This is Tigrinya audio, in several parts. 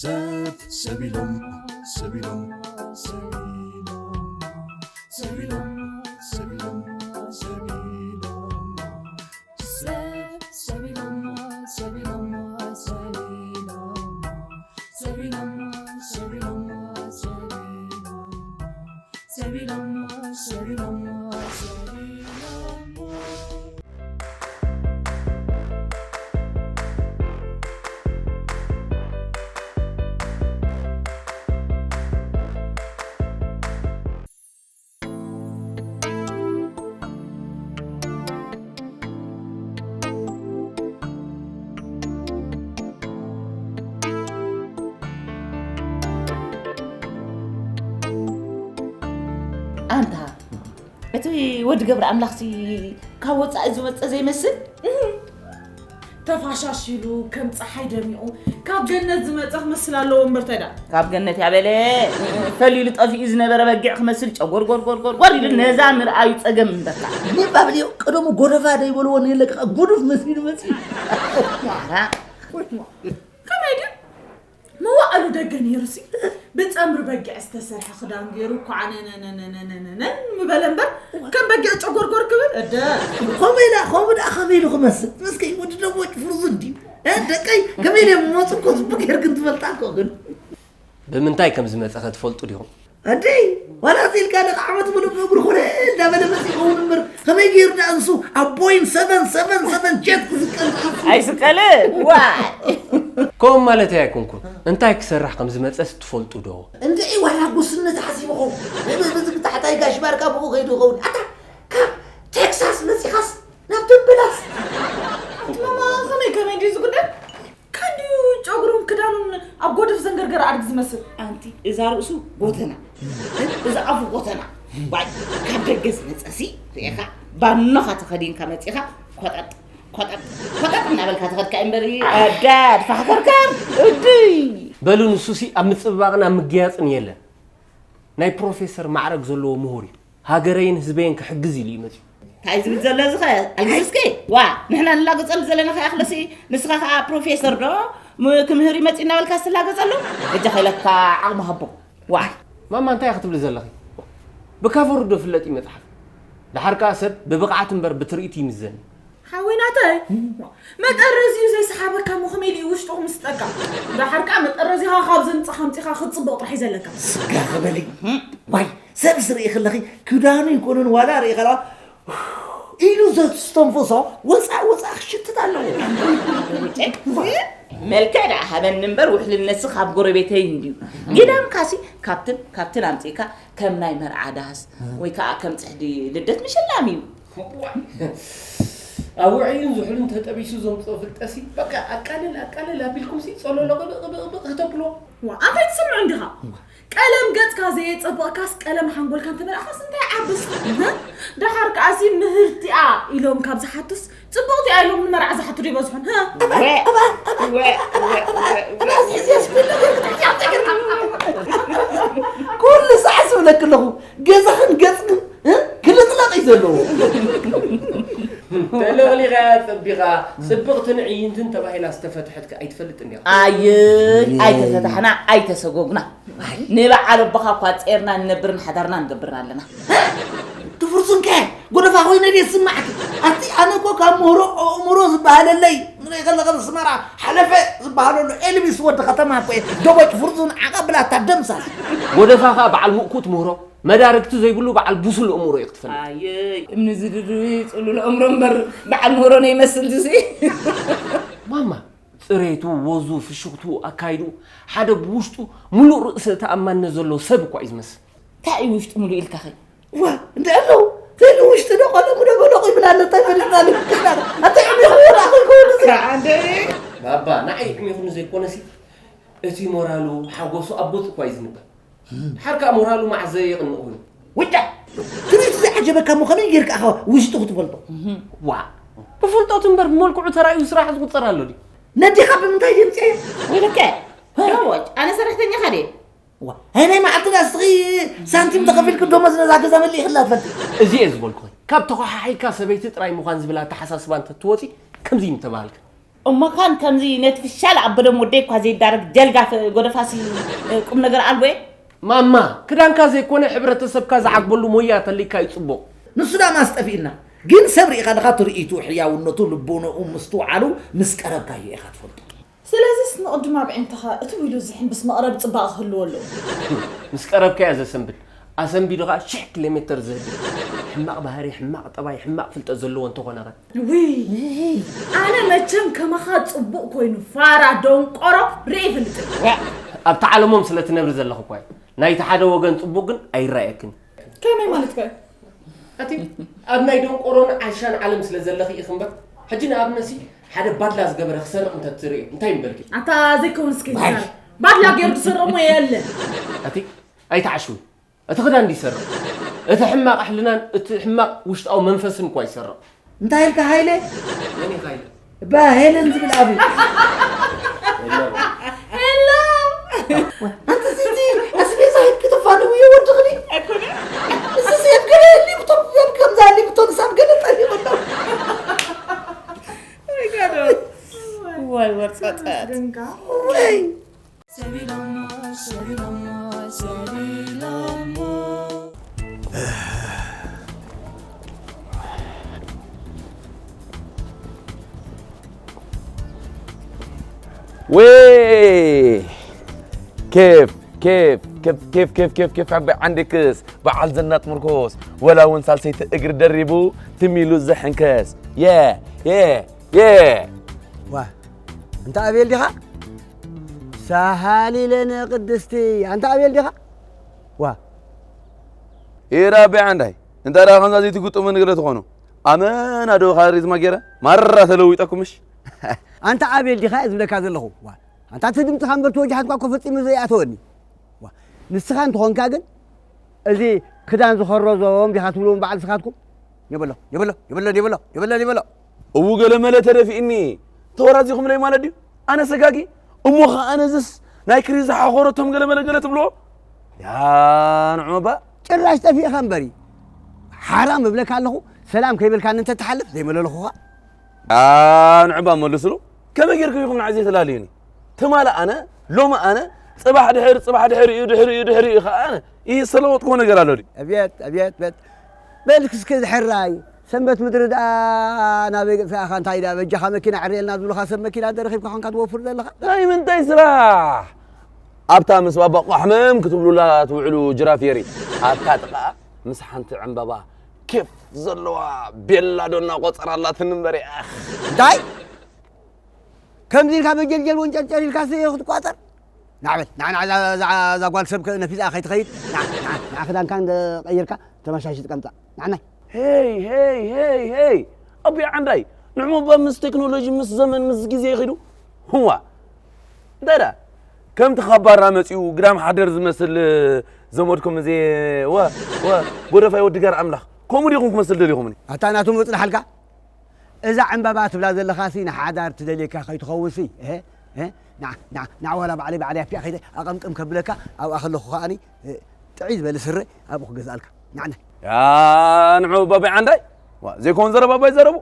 ሰብ ሰብ ኢሎም ሰብ ኢሎም ሰብ ኢሎም ሰብ ኢሎም ሰብ ኢሎም ሰብ ኢሎም ሰብ ሰብ ኢሎም ሰብ ኢሎም ሰብ ኢሎም ሰብ ኢሎም ሰብ ኢሎም ሰብ ኢሎም ሰብ ኢሎም ሰብ ኢሎም ኣንታ እቲ ወዲ ገብረ ኣምላኽሲ ካብ ወጻኢ ዝመጸ ዘይመስል? እህ፣ ተፋሻሺሉ ከም ጸሓይ ደሚቑ ካብ ገነት ዝመጸ ክመስል ኣለዎ እምበር እንታይ ደኣ? ካብ ገነት ያበለ ፈሊሉ ጠፊኡ ዝነበረ በጊዕ ክመስል ጨጎርጎርጎርጎርጎር ኢሉ ነዛ ምርኣዩ ጸገም እምበርካ። ንባብልዮ ቀደሙ ጎደፋ ደይበልዎ ንየለካ ጉዱፍ መሲሉ መጺኡ። ማራ። ከመይ ድዩ? መዋእሉ ደገ ነይሩሲ ብጸምሪ በጊዕ ዝተሰርሐ ክዳን ገይሩ እኳ ነነነነነነነን ምበለ እምበር ከም በጊዕ ጨጎርጎር ክብል እደ። ከምኡ ኢላ ከምኡ ደኣ ከመይ ኢሉ ክመስል? መስከይ ወዲ ደሞ ፍርዙን ድዩ? እ፣ ደቀይ ከመይ ኢለ መጹ እኮ ጽቡቅ ጌርክን ትፈልጣ እኮ ግን። ብምንታይ ከም ዝመጸኸ ትፈልጡ ዲኹም? ኣደይ ዋላ እዚ ኢልካ ደቂ ዓመት ሙሉእ ብእግሩ ኮነ እንዳበለ መጺኡ ይኸውን እምበር ከመይ ገይሩ ደኣ ንሱ ኣብ ቦይን ሰቨን ሰቨን ሰቨን ጀት ክስቀል ደኣ? ኣይስቀልን። ዋይ። ከምኡ ማለተይ ኣይኮንኩን። እንታይ ክሰርሕ ከም ዝመጸስ ትፈልጡ ዶ? እንድዒ ዋላ ጉስነት ሓሲቡ ኸውን። እዚ ብታሕታይ ጋሽ ባርካ ብኡ ከይዱ ይኸውን። ኣታ ካብ ቴክሳስ መጺኻስ ናብ ትምብላስ? ኣቲ ማማ ከመይ ከመይ ድዩ ዝጉዳይ? ከንድዩ ጨጉሩን ክዳኑን ኣብ ጎደፍ ዘንገርገረ ኣድጊ ዝመስል። ኣንቲ እዛ ርእሱ ጎተና፣ እዛ ኣፉ ጎተና። ዋይ፣ ካብ ደገ ዝመጸሲ ርኤኻ ባኖኻ ተኸዲንካ መጺኻ ኮጠጥ ኮጠጥ ኮጠጥ እናበልካ ተኸድካ እምበሪ ኣዳድ ፋሕከርከር እድይ። በሉ ንሱሲ ኣብ ምጽብባቕን ኣብ ምግያጽን የለን። ናይ ፕሮፌሰር ማዕረግ ዘለዎ ምሁር እዩ። ሃገረይን ህዝበይን ክሕግዝ ኢሉ እዩ መጺኡ። እንታይ ዝብል ዘሎ እዚ ኸ ኣልግስኪ? ዋ ንሕና ንላገጸሉ ዘለና ከይኣኽለሲ ንስኻ ከኣ ፕሮፌሰር ዶ ም- ክምህር ይመጽእ እናበልካ ስትላገጸሉ? በጃ ከይለካ ዓቕሚ ሃቦ። ዋይ። ማማ እንታይ ኢኺ ትብሊ ዘለኺ? ብካቨሩ ዶ ፍለጥ እዩ መጽሓፍ? ደሓር ከኣ ሰብ ብብቕዓት እምበር ብትርኢት ይምዘን። ሓወይ ናተይ መጠረዚኡ ዘይሰሓበካ እሞ ከመይ ኢሉ እዩ ውሽጡ ክምስጠካ? ደሓር ከኣ መጠረዚኻ ካብ ዘምጻኻ ኣምጺኻ ክትጽብቕ ጥራሕ እዩ ዘለካ። ስጋ ክበሊ። ዋይ ሰብ ስርኢ ከለኺ ክዳኑ ይኮነን ዋላ ርኢ ከለዋ ኢሉ ዘስተንፍሶ ወፃእ ወፃእ ክሽትት ኣለዎ። መልክዕ ደኣ ሃበኒ እምበር ውሕልነትሲ ካብ ጎረቤተይ እንድዩ። ግዳምካሲ ካብትን ካብትን ኣምፂእካ ከም ናይ መርዓ ዳስ ወይ ከዓ ከም ፅሕዲ ልደት ምሽላም እዩ። ኣብ ውዕዩን ዝሑልን ተጠቢሱ ዘምፅኦ ፍልጠሲ በቃ ኣቃልል ኣቃልል ኣቢልኩምሲ ፀሎሎ ቅብእ ቅብእ ቅብእ ክተብሎ። ዋ ኣንታይ ትስምዑ እንዲኻ? ቀለም ገጽካ ዘየጸበቕካስ ቀለም ሓንጎልካ እንተመላእኻስ እንታይ ዓብስ? ደሓር ከኣሲ ምህርቲኣ ኢሎም ካብ ዝሓቱስ ጽብቕቲኣ ኢሎም ንመርዓ ዝሓቱ ዶ ይበዝሑን? ኩሉ ሰዓት ዝብለኪ ኣለኹ ገዛኽን ገጽክን ክልጥለጥ እዩ ዘለዎ። ተለቕሊቓ ጸቢቓ ጽብቕትን ዕይንትን ተባሂላ ዝተፈትሐት ከ ኣይትፈልጥን ዲኻ? ኣየ ኣይተፈታሕና ኣይተሰጎግና ንበዓል ኣቦኻ እኳ ጼርና ንነብርን ሓዳርና ንገብርን ኣለና። ትፍርሱን ከ ጎደፋ ኮይነ ድየ ዝስማዕኪ? ኣቲ ኣነ እኮ ካብ ምህሮ ኣእምሮ ዝበሃለለይ ንርኢ ከለኻ ኣስመራ ሓለፈ ዝበሃለሉ ኤልቢስ ወዲ ከተማ እኮ እየ። ደቦጭ ፍርዙን ዓቐብላታ ደምሳስ። ጎደፋ ኸኣ በዓል ምእኩት ምህሮ መዳርግቲ ዘይብሉ በዓል ብሱል ኣእምሮ እዩ ክትፈልጥ። ኣየ እምኒ ዝድድቢ ጽሉል ኣእምሮ እምበር በዓል ምህሮ ነይመስል ድሲ። ማማ ጽሬቱ፣ ወዙ፣ ፍሽኽቱ፣ ኣካይድኡ ሓደ ብውሽጡ ምሉእ ርእሰ ተኣማንነት ዘለዎ ሰብ እኳ እዩ ዝመስል። እንታይ እዩ ውሽጡ ምሉእ ኢልካኸ? ዋ እንታይ ኣለዉ ዘይሉ ውሽጢ ዶ ቀለሙ ዶ በለቑ ይብል ኣሎ እንታይ ፈሊጥና ንብክና ኣታይ ዕሚኹ ወላ ኣኹ ይከውን እዚ ኣንደ ባባ ንዓይ ዕሚኹኒ ዘይኮነሲ እቲ ሞራሉ ሓጎሱ ኣብ ገጹ እኳ እዩ ዝንበብ። ድሓር ከኣ ሞራሉ መዓዘ የቕንእ ኮይኑ። ውጫ ትርኢቱ ዘይዓጀበካ ምዃኑ ጌርካ ኣኻ ውሽጡ ክትፈልጦ። ዋ ብፍልጠቱ እምበር ብመልክዑ ተራእዩ ስራሕ ዝቁጸር ኣሎ ድዩ? ነዲኻ ብምንታይ ድምፂ ወይለከ ዶሞጭ ኣነ ሰራሕተኛኻ ድየ? ዋ ናይ ናይ መዓልቲ ዳስትኺ ሳንቲም ተኸፊልክ ደሞዝ ነዛ ገዛ መሊእኽላ ትፈልጥ። እዚ እየ ዝበልኩኺ ካብ ተኾሓሒካ ሰበይቲ ጥራይ ምዃን ዝብል ኣተሓሳስባ እንተትወፂ ከምዚ ምተባሃልክ። እሞ ካን ከምዚ ነቲ ፍሻል ኣበዶም ወደይ እኳ ዘይዳረግ ጀልጋፍ ጎደፋሲ ቁም ነገር ኣልቦ እየ። ማማ፣ ክዳንካ ዘይኮነ ሕብረተሰብካ ዝዓግበሉ ሞያ ተልይካ እዩ ጽቡቕ። ንሱ ዳማስ ጠፊእና። ግን ሰብ ርኢኻ ድኻ ትርኢቱ፣ ሕያውነቱ፣ ልቦንኡ፣ ምስትውዓሉ ምስ ቀረብካዮ ኢኻ ትፈልጦ። ስለዚስ ንቕድም ኣብ ዕንተኻ እትው ኢሉ ዝሕንብስ መቕረብ ጽባቐ ክህልዎ ኣለዎ። ምስ ቀረብካያ ዘሰንብድ፣ ኣሰንቢዱ ኸኣ ሽሕ ኪሎ ሜተር ዝህድም። ሕማቕ ባህሪ፣ ሕማቕ ጠባይ፣ ሕማቕ ፍልጠት ዘለዎ እንተኾነ ኸ? ውይ ኣነ መቸም ከማኻ ጽቡቕ ኮይኑ ፋራ ደንቆሮ ርኢ ይፈልጥን። ኣብቲ ዓለሞም ስለ ትነብሪ ዘለኺ እኳ እዩ። ናይቲ ሓደ ወገን ጽቡቕ ግን ኣይረኣየክን። ከመይ ማለት ከ? ኣቲ ኣብ ናይ ደንቆሮን ዓሻን ዓለም ስለ ዘለኺ ኢኺ እምበር፣ ሕጂ ንኣብነሲ ሓደ ባድላ ዝገበረ ክሰርቕ እንተ ትርእዮ እንታይ ምበልኪ? ኣታ ዘይከውን እስኪ ዝዛረብ ባድላ ገይሩ ዝሰርቕ እሞ የለን። ኣቲ ኣይትዓሽዊ። እቲ ክዳን ድዩ ይሰርቕ? እቲ ሕማቕ ሕልናን እቲ ሕማቕ ውሽጣዊ መንፈስን እኳ ይሰርቕ። እንታይ ኢልካ ሃይለ? መን ኢኻ ኢለ? እባ ሄለን ዝብል ኣብ እዩ። ሄሎ ኣንቲ ሲቲ ኣስቤዛ ሂብኪ ተፋንውዮ ወድኽኒ። እዚ ሴት ገለ ሊፕቶፕ ከምዛ ሊፕቶን ሳብ ገለ ጠሊቑ ኣሎ። ወይ ወርጸጸት ወይ ወይ ኬፍ ኬፍ ኬፍ ኬፍ ኬፍ ኬፍ ኬፍ ዓባይ ዓንዴክስ በዓል ዘናጥ ምርኮስ ወላ እውን ሳልሰይቲ እግሪ ደሪቡ ትሚሉ ዘሕንከስ የ የ የ ዋ እንተ ኣቤል ዲኻ ሳሃሊ ለነ ቅድስቲ ኣንተ ኣቤል ዲኻ ዋ ኢራቢ ዓንዳይ እንታይ ደኣ ከምዛ ዘይትግጥሙ ንግለ ትኾኑ ኣመና ዶ ካሪዝማ ገይረ ማራ ተለዊጠኩምሽ ኣንተ ኣቤል ዲኻ እየ ዝብለካ ዘለኹ ዋ ኣንታ እቲ ድምፅኻ እምበር ተወጃሃትኳ እኮ ፈፂሙ ዘይኣተወኒ ዋ ንስኻ እንተኾንካ ግን እዚ ክዳን ዝኸረዞም ዲኻ ትብልዎም በዓል ስኻትኩም የበሎ የበሎ የበሎ የበሎ የበሎ የበሎ እው ገለመለ ተደፊእኒ ተወራዚኹምለይ ማለት ድዩ ኣነ ሰጋጊ እሞ ኸዓ ነዝስ ናይ ክሪ ዝሓኾረቶም ገለመለ ገለ ትብልዎ ያ ንዑ እባ ጭራሽ ጠፊእኻ እምበሪ ሓራም እብለካ ኣለኹ ሰላም ከይበልካኒ እንተትሓልፍ ዘይመለልኹኻ ንዑ እባ መልስሉ ከመይ ጌርኩም ኢኹም ንዓይ ዘይተላልዩኒ ትማሊ ኣነ ሎሚ ኣነ ጽባሕ ድሕሪ ጽባሕ ድሕሪኡ ድሕሪኡ ድሕሪኡ ኸዓ ኣነ ይሰለወጥክዎ ነገር ኣሎ ድዩ ኣብየት ኣብየት በት በል እስከ ዝሕራይ ሰንበት ምድሪ ደኣ ናበይ ገጽካ ኢኻ እንታይ ደኣ በጃኻ መኪና ዕርየልና ዝብሉኻ ሰብ መኪና እንተ ረኺብካ ኾንካ ትወፍር ዘለኻ ናይ ምንታይ ስራሕ ኣብታ ምስ ባባ ቋሕመም ክትብሉላ ትውዕሉ ጅራፍ የሪ ኣብታ ጥቓ ምስ ሓንቲ ዕምባባ ኬፍ ዘለዋ ቤላ ዶ እናቆጸራ ኣላትኒ እምበር እያ እንታይ ከምዚ ኢልካ በጀልጀል ወንጨርጨር ኢልካ ክትቋጸር ናዕበል ናዕ ናዕ እዛ ጓል ሰብ ነፊዛ ከይትኸይድ ናዕ ክዳንካ ቀይርካ ተመሻሽጥ ቀምጻ ናዕናይ ሄይ ሄይ ሄይ ሄይ ኣቢ ዓንዳይ ንዕሞ ባ ምስ ቴክኖሎጂ ምስ ዘመን ምስ ግዜ ይኸዱ ህዋ እንታይ ዳ ከምቲ ካብ ባራ መፂኡ ግዳም ሓደር ዝመስል ዘመድኩም እዚ ወ ወ ጎደፋይ ወዲ ጋር ኣምላኽ ከምኡ ዲኹም ክመስል ደሊኹምኒ ኣታ ናቱ ምፅናሓልካ እዛ ዕምባባ ትብላ ዘለኻሲ ንሓዳር ትደልየካ ከይትኸውንሲ ናዕ ዋላ ባዕለይ ባዕለይ ኣብቲኣ ከይደ ኣቐምቅም ከብለካ ኣብኣ ከለኹ ከኣኒ ጥዕይ ዝበለ ስረ ኣብኡ ክገዝኣልካ ናዕና ንዑ ባባይ ዓንዳይ ዘይኮን ዘረባ ባይ ዘረቡ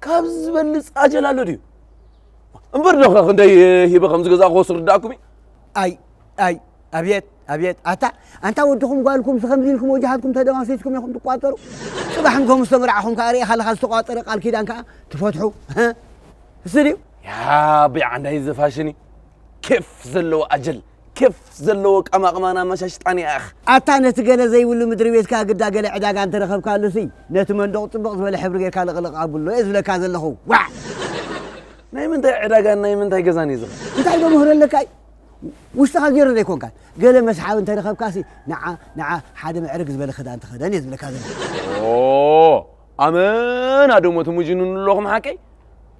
ካብ ዝበልፅ ኣጀል ኣሎ ድዩ እምበር ዶ ክንደይ ሂበ ከም ዝገዛእኩ ክወስድ ዳእኩም ኣይ ኣይ ኣብየት ኣብየት ኣታ ኣንታ ወድኹም ጓልኩም ስኸምዚ ኢልኩም ወጃሃትኩም ተደማሲስኩም ኢኹም ትቋጠሩ ጽባሕ ንጎም ዝተመርዓኹም ከኣ ርኢኻ ኣለኻ ዝተቋጠረ ቃል ኪዳን ከኣ ትፈትሑ እስ ድዩ ያበይ ዓንዳይ ዘፋሽኒ ኬፍ ዘለዎ ኣጀል ኬፍ ዘለዎ ቀማቕማና መሻሽጣኒ ኣኽ ኣታ ነቲ ገለ ዘይብሉ ምድሪ ቤትካ ግዳ ገለ ዕዳጋ እንተረኸብካሉሲ ነቲ መንደቕ ጽቡቕ ዝበለ ሕብሪ ጌርካ ልቕልቕ ኣብሎ እየ ዝብለካ ዘለኹ ዋዕ ናይ ምንታይ ዕዳጋን ናይ ምንታይ ገዛን እዩ ዝኽእል እንታይ ዶ ምህሮ ኣለካ ውሽጥኻ ዜሮ ዘይኮንካ ገለ መስሓብ እንተረኸብካሲ ንዓ ንዓ ሓደ ምዕርግ ዝበለ ክዳን ተኸደን እየ ዝብለካ ዘለኹ ኣመና ደሞ ትምጅኑኒ ኣለኹም ሓቀይ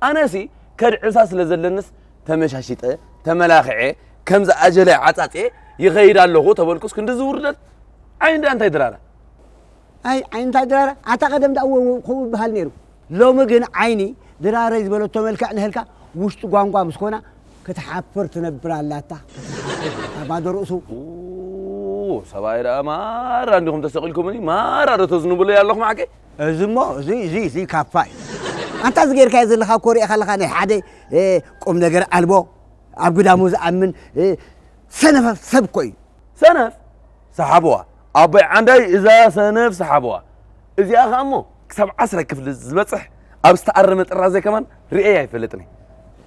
ኣነሲ ከድዕሳ ስለ ዘለንስ ተመሻሺጠ ተመላኽዐ ከምዚ ኣጀለ ዓጻጽየ ይኸይድ ኣለኹ ተበልኩስ ክንድዚ ውርደት ዓይንዳ እንታይ ድራራ ኣይ ዓይኒ እንታይ ድራረ ኣታ ቀደም ደኣ እወ ከምኡ ይበሃል ነይሩ ሎሚ ግን ዓይኒ ድራረይ ዝበለቶ መልክዕ ንህልካ ውሽጢ ጓንጓ ምስ ኮና ክትሓፍር ትነብር ኣላታ ባዶ ርእሱ ሰብኣይ ደኣ ማራ እንዲኹም ተሰቒልኩምኒ ማራ ዶ ተዝንብለይ ኣለኹም ዓቀይ እዚ እሞ እዚ እዚ እዚ ካፋ እዩ ኣንታ እዚ ጌርካዮ ዘለኻ እኮ ሪእኻ ኣለኻ፣ ናይ ሓደ እ፣ ቁም ነገር ኣልቦ፣ ኣብ ግዳሙ ዝኣምን እ፣ ሰነፍ ሰብ እኮ እዩ። ሰነፍ ሰሓብዋ ኣቦይ ዓንዳይ እዛ ሰነፍ ሰሓብዋ እዚኣ ኸኣ እሞ ክሳብ ዓስራይ ክፍሊ ዝበጽሕ ኣብ ዝተኣረመ ጥራዘይ ከማን ርእየ ኣይፈልጥን እየ።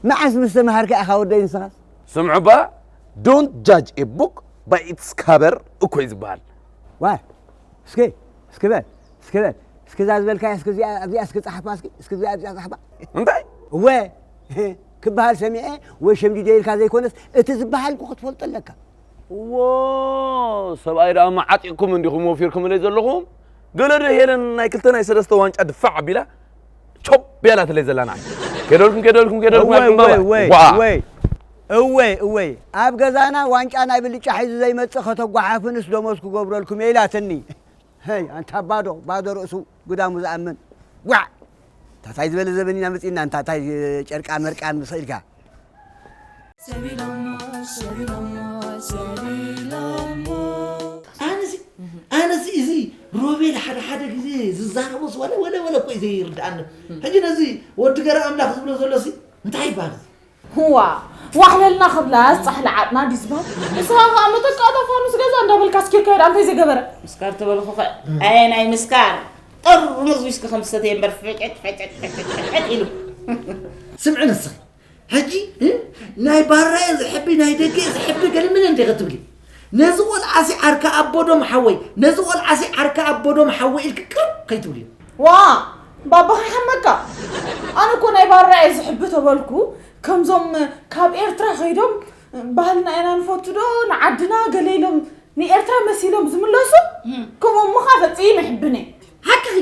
መዓስ ምስ ተምሃርካ ኢኻ ወደይ ንስኻስ? ስምዑ እባ don't judge a book by its cover እኮ እዩ ዝበሃል። ዋይ እስኪ እስኪ በል እስኪ በል እስኪ እዛ ዝበልካያ እስኪ እዚኣ ኣብዚኣ እስኪ ጻሓፋ እስኪ እስኪ እዚኣ ኣብዚኣ ጻሓፋ እንታይ እወ ክበሃል ሰሚዐ ወይ ሸምዲደ ኢልካ ዘይኮነስ እቲ ዝበሃል እኮ ክትፈልጦ ኣለካ እዎ ሰብኣይ ደኣ መዓጢቕኩም እንዲኹም ወፊርኩምለይ ዘለኹም ገለ ዶ ሄለን ናይ ክልተ ናይ ሰለስተ ዋንጫ ድፋዕ ኣቢላ ቾብ ያላትለይ ዘላ ንዓይ ከደልኩም ከደልኩም ከደልኩም እወ እወ እወ እወ እወ እወ ኣብ ገዛና ዋንጫ ናይ ብልጫ ሒዙ ዘይመጽእ ከተጓሓፍንስ ደሞዝ ክገብረልኩም እየ ኢላትኒ። ሄይ ኣንታ ባዶ ባዶ ርእሱ ግዳሙ ዝኣምን ዋዕ ታታይ ዝበለ ዘበን ኢና መጺእና እንታ ታይ ጨርቃ መርቃን ምስ ኢልካ ሰቢሎሞ ሰቢሎሞ ሰቢሎሞ ኣነሲ ኣነሲ እዚ ሮቤል ሓደ ሓደ ግዜ ዝዛረቦስ ወለ ወለ ወለ እኮ እዩ ዘይርድኣኒ ሕጂ ነዚ ወዲ ገረ ኣምላኽ ዝብሎ ዘሎሲ እንታይ ይበሃል እዚ ዋእ ዋሕለልና ክብላስ ጻሕሊ ዓጥና ድዩ ዝበሃል ንስኻ ከኣ መተካእታ ፋኑስ ገዛ እንዳበልካ ኣስኪርካዮ ደኣ እንታይ ዘይገበረ ምስካር ተበልኹኸ ኣየናይ ምስካር ጥርሙዝ ዊስኪ ከም ዝሰተየ እምበር ፈጨጭ ፈጨጭ ፈጨጭ ፈጨጭ ኢሉ ስምዒ ንስኺ ሕጂ ናይ ባራ እየ ዝሕቢ ናይ ደገ እየ ዝሕቢ ገለ መለ እንዲኺ ትብሊ ነዚ ቆልዓሲ ዓርካ ኣቦ ዶ ምሓወይ ነዚ ቆልዓሲ ዓርካ ኣቦ ዶ ምሓወይ ኢልኪ ቅርብ ከይትብልዮ ዋእ ባባኻ ይሓመካ ኣነ እኮ ናይ ባራ እየ ዝሕቢ ተበልኩ ከምዞም ካብ ኤርትራ ከይዶም ባህልና ኢና ንፈቱ ዶ ንዓድና ገለ ኢሎም ንኤርትራ መሲሎም ዝምለሱ ከምኡ እሞ ከዓ ፈፂመ ይሕብን እየ ሓቅኺ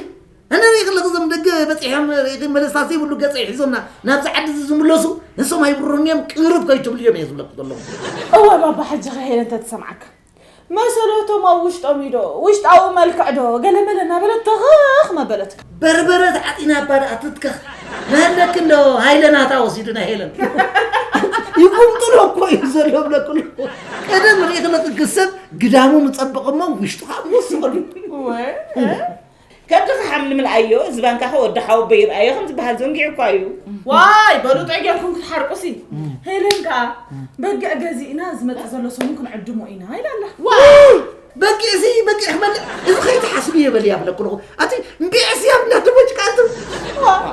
ኣነ ርኢ ከለኹ እዞም ደገ በፂሖም ርኢ መለስታት ዘይብሉ ገፀይ ሒዞምና ናብዚ ዓዲ እዚ ዝምለሱ ንሶም ኣይብሩን እዮም ቅርብ ከይትብሉ እዮም እየ ዝብለኩ ዘለኹ እወ ባባ ሕጂ ከ ሄለን ተትሰምዓካ መሰለቶም ኣብ ውሽጦም እዩ ዶ ውሽጣዊ መልክዕ ዶ ገለመለ እናበለት ተኽኽ መበለትካ በርበረ ተዓጢና እባ ደኣ ትትከኽ ናለኪ እንዶ ሃይለ ናታ ወሲዱ ናይ ሄለን ይቁምጥሎ እኮ እዩ ዘሎ ብለኩ ኣለኹ ቀደም ርኢ ከለኺ ክሰብ ግዳሙ ምጸብቕ እሞ ውሽጡ ካብ ይወስኸሉ ከብድኺ ሓምልምልኣዮ ዝባንካኸ ወዲ ሓወቦ ይርኣዮ ከም ዝበሃል ዘንጊዑ እኳ እዩ። ዋይ በሉ ጠይ ጌርኩም ክትሓርቁሲ ሄለን ከኣ በጊዕ ገዚእና ዝመጽእ ዘሎ ሰሙን ክንዕድሞ ኢና ኢላ ኣላ። በጊዕሲ በጊዕ ክመልእ እዚ ከይትሓስብዮ በልያ ብለኩ ኣለኹ ኣቲ እምቢዕሲ ኣብ እንዳተቦጭቃ ኣንቱ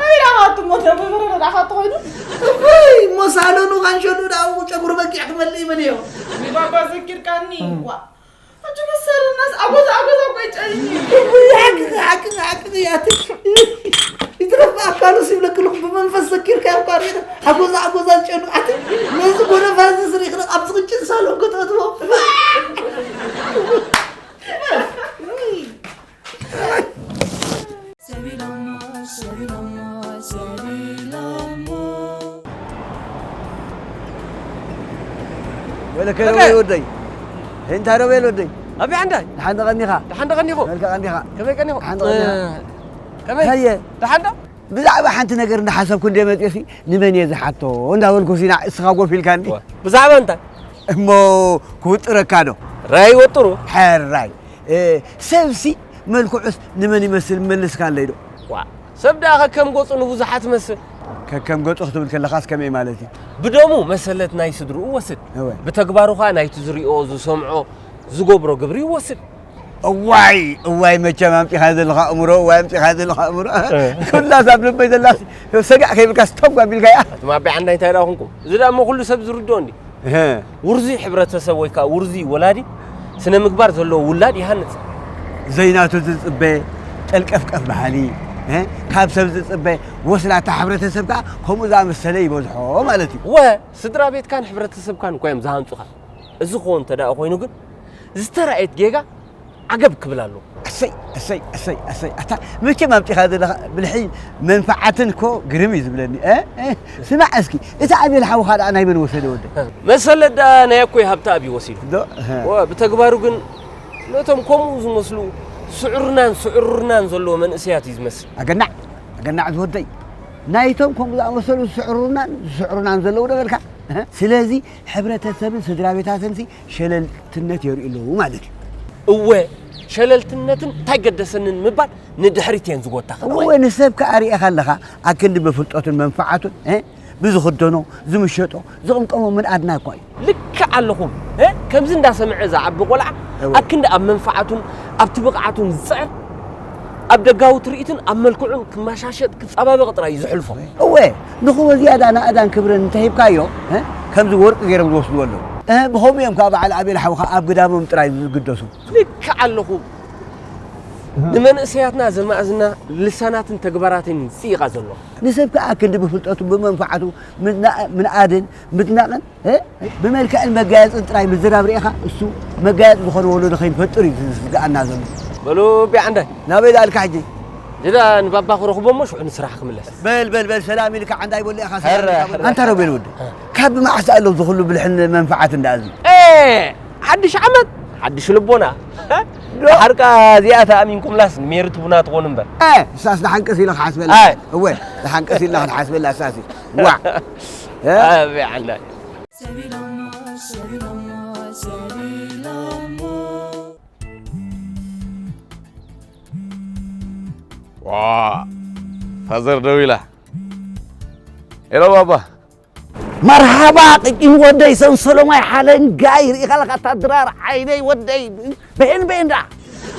ናይ ዳኻቱ ሞ ደሞ በረረ ዳኻ ተኾይኑ እይ ሞ ሳሎኑ ካንሸሉ ዳኡ ጨጉሪ በጊዕ ክመልእ ይበልዮ ባባ ዘኪርካኒ ዋ ኣቲ መሰለናስ ኣጎዛ ኣጎዛ ቆይ ጨይኒ ሓቂ ሓቂ ሓቂ ያት ይትረፍ ኣካሉ ሲብለክልኹ ብመንፈስ ዘኪርካ ያኳር ኣጎዛ ኣጎዛ ዝጨኑ ኣቲ ነዚ ጎነፋዚ ስሪክነ ኣብ ዝቕጭን ሳሎን ከተእትዎ ወለከ ሮቤል ወደይ እንታይ ሮቤል ወደይ ኣቢ ዓንዳይ ደሓን ተቐኒኻ ደሓን ተቐኒኹ መልከ ቀኒኻ ከመይ ቀኒኹ ደሓን ተቐኒኻ ከመይ ከየ ደሓን ዶ ብዛዕባ ሓንቲ ነገር እንዳሓሰብኩ እንደ መፅሲ ንመን እየ ዝሓቶ እንዳበልኩ ሲና እስኻ ጎፍ ኢልካኒ ብዛዕባ እንታይ እሞ ክውጥረካ ዶ ራይ ወጥሩ ሕራይ ሰብሲ መልክዑስ ንመን ይመስል መልስካለይ ዶ ዋ ሰብ ደኣ ከከም ገጹ ንብዙሓት መስል ከከም ገጹ ክትብል ከለኻስ ከመይ ማለት እዩ ብደሙ መሰለት ናይ ስድርኡ ወስድ እወ ብተግባሩ ኸኣ ናይቲ ዝሪኦ ዝሰምዖ ዝገብሮ ግብሪ ይወስድ እዋይ እዋይ መቸም ኣምፂኻ ዘለኻ እምሮ እዋይ ኣምፂኻ ዘለኻ እምሮ ኩላስ ኣብ ልበይ ዘላስ ሰጋዕ ከይብልካ ስተጓ ቢልካያ ኣትማቢ ዓንዳይ እንታይ ደኣ ኩንኩም እዚ ደኣ እሞ ኩሉ ሰብ ዝርድኦ እንዲ እህ፣ ውርዙይ ሕብረተሰብ ወይ ከዓ ውርዙይ ወላዲ ስነ ምግባር ዘለዎ ውላድ ይሃንፅ። ዘይናቱ ዝፅበ ጠልቀፍቀፍ በሃሊ እህ፣ ካብ ሰብ ዝፅበ ወስላታ ሕብረተሰብ ከዓ ከምኡ ዝኣመሰለ ይበዝሖ ማለት እዩ። ወ ስድራ ቤትካን ሕብረተሰብካን እኳ እዮም ዝሃንፁኻ። እዚ ክኾን እንተ ደኣ ኮይኑ ግን ዝተራእየት ጌጋ ዓገብ ክብል ኣለዎ። ኣሰይ ኣሰይ ኣሰይ ኣሰይ ኣታ መቸም ኣምፂኻ ዘለኻ ብልሒ መንፍዓትን እኮ ግርም እዩ ዝብለኒ እ? እ? ስማዕ እስኪ እቲ ኣቤል ሓውኻ ደኣ ናይ መን ወሰደ ወደ? መሰለት ደኣ ናይ ኣኮይ ሃብተኣብ እዩ ወሲዱ። ዶ? እህ። ወ- ብተግባሩ ግን ነቶም ከምኡ ዝመስሉ ስዑርናን ስዕርርናን ዘለዎ መንእሰያት እዩ ዝመስል። ኣገናዕ ኣገናዕ ዝወደይ ናይቶም ከምኡ ዝኣመሰሉ ዝስዕርሩናን ዝስዕሩናን ዘለዉ ዶ በልካ? እህ? ስለዚ ሕብረተሰብን ስድራ ቤታትንሲ ሸለልትነት የርእዩ ኣለዉ ማለት እዩ። እወ ሸለልትነትን እንታይ ገደሰንን ምባል ንድሕሪት እየን ዝጎታኻ። እወ፣ ንሰብ ከኣ ርኢኻ ኣለኻ፣ ኣክንዲ ብፍልጠቱን መንፈዓቱን፣ እ፣ ብዝኽደኖ፣ ዝምሸጦ፣ ዝቕምቀሞ ምንኣድና እኳ እዩ። ልክዕ ኣለኹም፣ እ፣ ከምዚ እንዳሰምዐ ዝዓቢ ቆልዓ፣ እወ። ኣክንዲ ኣብ መንፈዓቱን ኣብቲ ብቕዓቱን ዝጽዕር፣ ኣብ ደጋዊ ትርኢትን ኣብ መልክዑን ክመሻሸጥ፣ ክጸባበቕ ጥራይ እዩ ዝሕልፎ። እወ፣ ንኽቦ ዝያዳ ናእዳን ክብርን እንተሂብካዮ፣ እ፣ ከምዚ ወርቂ ገይሮም ዝወስድዎ ኣለዉ። እ፣ ብኸምኡ እዮም ከኣ በዓል ኣቤል ሓውኻ ኣብ ግዳሞም ጥራይ ዝግደሱ። ልክዕ ኣለኹም። ንመንእሰያትና ዘማእዝና ልሳናትን ተግባራትን እዩ ዝጽይቓ ዘሎ። ንሰብ ከኣ ክንዲ ብፍልጠቱ፣ ብመንፈዓቱ ምና-፣ ምንኣድን ምድናቕን፣ እ? ብመልክዕን መጋየጽን ጥራይ ምዝራብ ርኢኻ፣ እሱ መጋየጺ ዝኾነ ወለዶ ከይንፈጥር እዩ ዝስግኣና ዘሎ። በሉ ቢዓንዳይ። ናበይ ደኣልካ ሕጂ? ጅዳ ንባባ ክረኽቦ እሞ ሽዑ ንስራሕ ክምለስ። በል፣ በል፣ በል፣ ሰላም ኢልካ ዓንዳይ በሎ ኢኻ፣ ሰላም ሀረ፣ ኢልካ በሎ። ሀረ። ኣንታ ሮቤል ወዲ፣ ካብ መዓስ ኣሎ ዝኹሉ ብልሕን መንፈዓት እንዳ እዚ? ኤ! ሓድሽ ዓመት፣ ሓድሽ ልቦና። ዶ? ሓርቃ እዚኣ ተኣሚንኩምላስ ሜሪ ትቡና ትኾኑ እምበር። እ፣ እሳስ ደሓን ቀስ ኢለ ክሓስበላ። ኣይ። እወ፣ ደሓን ቀስ ኢልና ክንሓስበላ እሳስ። ዋዕ። እ? ኣበይ ዓንዳይ። ዋ፣ ፋዘር ደው ኢላ። ሄሎ ባባ። መርሃባ ቅጭን ወደይ ሰንሰሎማይ ሓለንጋይ ርኢኻ ኣለኻ እታ ድራር ዓይነይ ወደይ በሄን በሄን ደኣ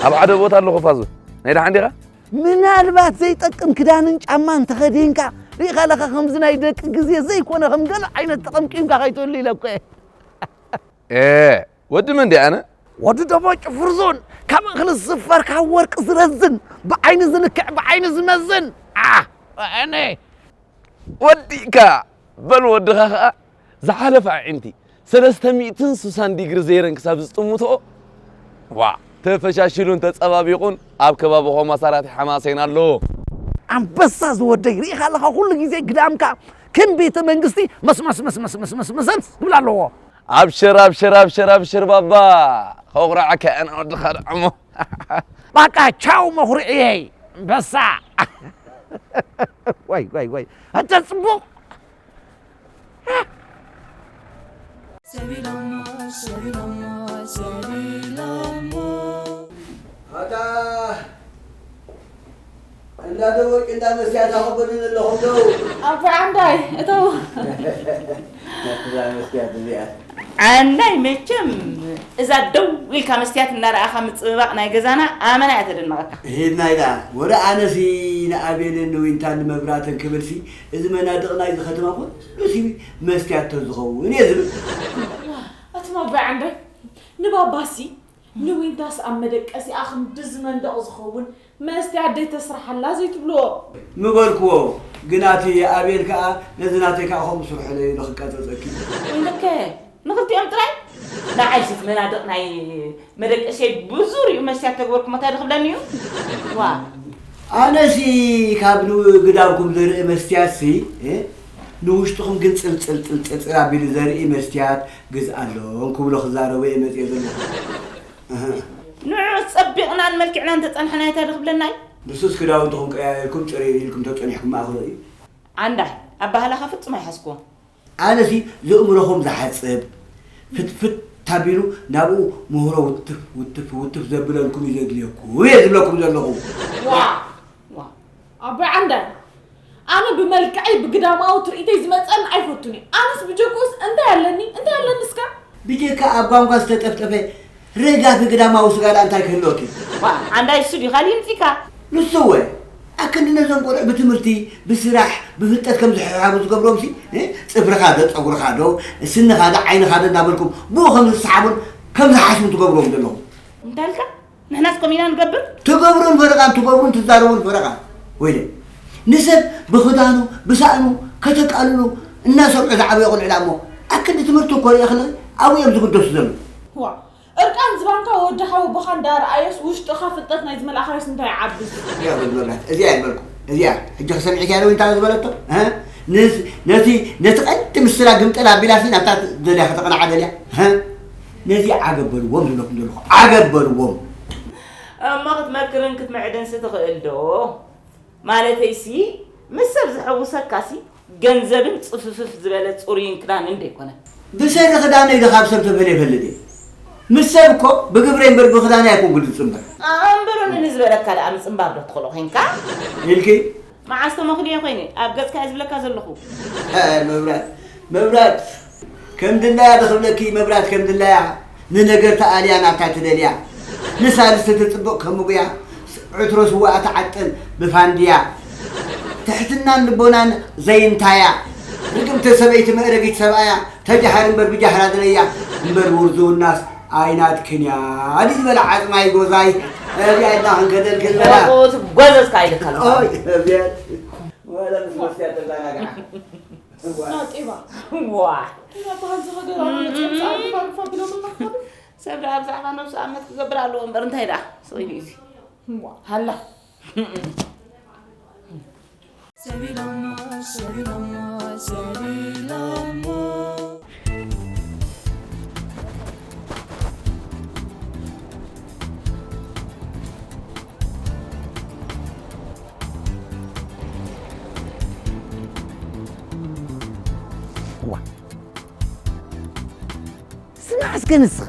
ኣብ ሓደ ቦታ ኣለኹ ፋዙ። ናይ ደሓን ዲኻ? ምናልባት ዘይጠቅም ክዳንን ጫማን ተኸዲንካ ርኢኻ ኣለኻ ከምዚ ናይ ደቂ ግዜ ዘይኮነ ከም ገለ ዓይነት ተቐምቂምካ ከይትህሉ ኢለ እኮ እየ። ኤ፣ ወዲ መን ድየ ኣነ? ወዲ ደቦጭ ፍርዙን፣ ካብ እኽሊ ዝስፈር፣ ካብ ወርቂ ዝረዝን፣ ብዓይኒ ዝልክዕ፣ ብዓይኒ ዝመዝን። ዓ፣ ኣነ። ወዲእካ! በል ወድኻ ኸኣ ዝሓለፈ ኣዒንቲ ሰለስተ ሚእትን ስሳን ዲግሪ ዘይረን ክሳብ ዝጥምትኦ፣ ዋ፣ ተፈሻሺሉን ተጸባቢቑን ኣብ ከባቢ ኾማሳራት ሓማሴን ኣሎ። ኣንበሳ ዝወደይ፣ ርኢኻ ኣለኻ ኩሉ ግዜ ግዳምካ ከም ቤተ መንግስቲ መስመስ ክብል ኣለዎ። ኣብሽር፣ ኣብሽር፣ ኣብሽር፣ ኣብሽር ባባ። ከኹርዓካ እየ ኣነ ወድኻ ደኣ እሞ። በቃ ቻው መኹርዕየይ፣ ኣንበሳ። ወይ፣ ወይ፣ ወይ። ኣንተ ጽቡቕ። ኣታ እንዳ ደወቂ እንዳ መስትያት ኣኸበዱን ኣለኹም ዶ? ኣቦይ ዓንዳይ፣ እተው። እዛ መስትያት እዚኣ። ዓንዳይ፣ መቸም እዛ ደው ኢልካ መስትያት እናረኣኻ ምጽብባቕ ናይ ገዛና ኣመና እያ ተደንቐካ። ሄድና ኢላ፣ ወረ ኣነሲ ንኣቤልን ንዊንታን ንመብራትን ክብልሲ፣ እዚ መናድቕ ናይዚ ከተማ ኩሉሲ መስትያት ተዝኸውን እየ ዝብል። ዋ፣ ኣቱም ኣቦይ ዓንዳይ፣ ንባባሲ ንዊንታስ ኣብ መደቀሲኣ ክንድዚ መንደቕ ዝኸውን መስትያት ደይተስርሓላ ዘይትብልዎ። ምበልክዎ፣ ግና እቲ ኣቤል ከኣ ነዚ ናተይ ከኣ ከምኡ ስርሕለይ ኢሉ ክቃጸጸኪ። ወይለከ፣ ንኽልቲኦም ጥራይ? ንዓይሲ እቲ መናድቕ ናይ መደቀሲየይ ብዙርይኡ መስትያት ተግበርኩሞ እንታይ ዶ ክብለኒ እዩ? ዋ። ኣነሲ ካብ ንግዳምኩም ዘርኢ መስትያትሲ፣ እ፣ ንውሽጥኹም ግን ጽልጽል ጽልጽል ጽል ኣቢሉ ዘርኢ መስትያት ግዝኣሎም ክብሎ ክዛረቦ እየ መጽየ ዘለኹ። እህ። ንዑ ጸቢቕናን መልኪዕናን ተጸንሐና እንታይ ዶ ክብለና እዩ? ንሱስ ክዳውንትኹም ቀያየርኩም ጽርይ ኢልኩም ተጸኒሕኩም ማእኽሎ እዩ። ኣንዳይ፣ ኣባህላኻ ፍጹም ኣይሓዝኩዎን። ኣነሲ ዝእምሮኹም ዝሓጽብ፣ ፍትፍት ኣቢሉ ናብኡ ምህሮ ውትፍ ውትፍ ውትፍ ዘብለልኩም እዩ ዘድልየኩም እየ ዝብለኩም ዘለኹ። ዋ! ዋ! ኣቦይ ዓንዳይ፣ ኣነ ብመልክዐይ ብግዳማዊ ትርኢተይ ዝመጸኒ ኣይፈቱን እየ። ኣነስ ብጀክኡስ እንታይ ኣለኒ? እንታይ ኣለኒ እስከ? ብጀካ ኣብ ጓንጓ ዝተጠፍጠፈ ረጋፊ ግዳማዊ ስጋ ደኣ እንታይ ክህልወኪ? ዋ፣ ዓንዳይ እሱ ድዩ ካልእ ይምጺካ? ንሱ እወ፣ ኣክንዲ ነዞም ቆልዑ ብትምህርቲ፣ ብስራሕ፣ ብፍልጠት ከም ዝሕሓቡ ዝገብሮምሲ፣ እ? ጽፍርኻ ዶ፣ ጸጉርኻ ዶ፣ ስንኻ ዶ፣ ዓይንኻ ዶ እናበልኩም ብኡ ከም ዝሰሓቡን ከም ዝሓስቡን ትገብሮም ዘለኹም። እንታይ ኢልካ? ንሕናስ ከምኡ ኢና ንገብር? ትገብሩን ፈረቓን፣ ትገብሩን ትዛረቡን ፈረቓን። ወይለ፣ ንሰብ ብኽዳኑ፣ ብሳእኑ ከተቃልሉ እናሰምዑ ዝዓበዩ ቆልዑ ደኣ እሞ፣ ኣክንዲ ትምህርቲ እኮ ርኢኽለኺ፣ ኣብኡ እዮም ዝግደሱ ዘለዉ። ዋ፣ እርቃን ዝባንካ ወዲ ሓወቦኻ እንዳረኣየስ ውሽጥኻ ፍልጠት ናይ ዝመልኣኻዮስ እንታይ ይዓብስ? እዚኣ በል መብራት፣ እዚኣ እያ ዝበልኩ። እዚኣ፣ ሕጂ ክሰምዕኪ እያ ዶ እንታይ ዝበለቶ? እ? ንስ-፣ ነቲ፣ ነቲ ቀንዲ ምስላ ግምጥል ኣቢላሲ ናብታ ደልያ ከተቕንዓ ደልያ? እ? ነዚ ዓገብ በልዎም ዝብለኩም ዘለኹ። ዓገብ በልዎም። እሞ ክትመክርን ክትምዕድንሲ ትኽእል ዶ? ማለተይሲ፣ ምስ ሰብ ዝሕውሰካሲ፣ ገንዘብን ጽፍፍፍ ዝበለ ጽሩይን ክዳንን ደይኮነ። ብሰሪ ክዳነይ ዶ ካብ ሰብ ተፈልየ እፈልጥ እየ? ምስ ሰብ እኮ ብግብረይ እምበር ብኽዳነይ ኣይኮንኩ ዝጽንበር። ኣንበሮኒ ንዝበለካ ደኣ ምጽንባር ዶ ትኽእሎ ኮንካ? ኢልኪ መዓስ ተመኽንዮ ኮይነ ኣብ ገጽካ እየ ዝብለካ ዘለኹ። መብራት መብራት ከም ድላያ ድኽብለኪ መብራት ከም ድላያ ንነገር ተኣልያ ናብታ ትደልያ ንሳልስቲ ትጽብቕ ከም ጉያ ዕትሮ ስዋ ትዓጥን ብፋንድያ ትሕትናን ልቦናን ዘይንታያ ርግምቲ ሰበይቲ መእረጊት ሰብኣያ ተጃሃር እምበር ብጃህራ ድለያ እምበር ውርዝውናስ ኣይናትክን እያ ድዩ ዝበላ ዓጽማይ ጎዛይ እዚኣ ኢልና ክንከደልክን በላ ሞት ጎዘዝካ ኢልካ ኣለኻ። ኦይ እዚኣ ወላ ምስ ወስያ ተዛናግዓ ናጢባ ዋ ኢና በሃልቲ ሃገር ኣነ መፅኦም ሰዓት ፋርፋ ቢሎምና ክኸዱ ሰብ ደኣ ብዛዕባ ነብሱ ኣመት ክገብር ኣለዎ እምበር እንታይ ደኣ ስቕ ኢሉ እዩ እዚ ሃላ ስማዕ እስከ ንስኻ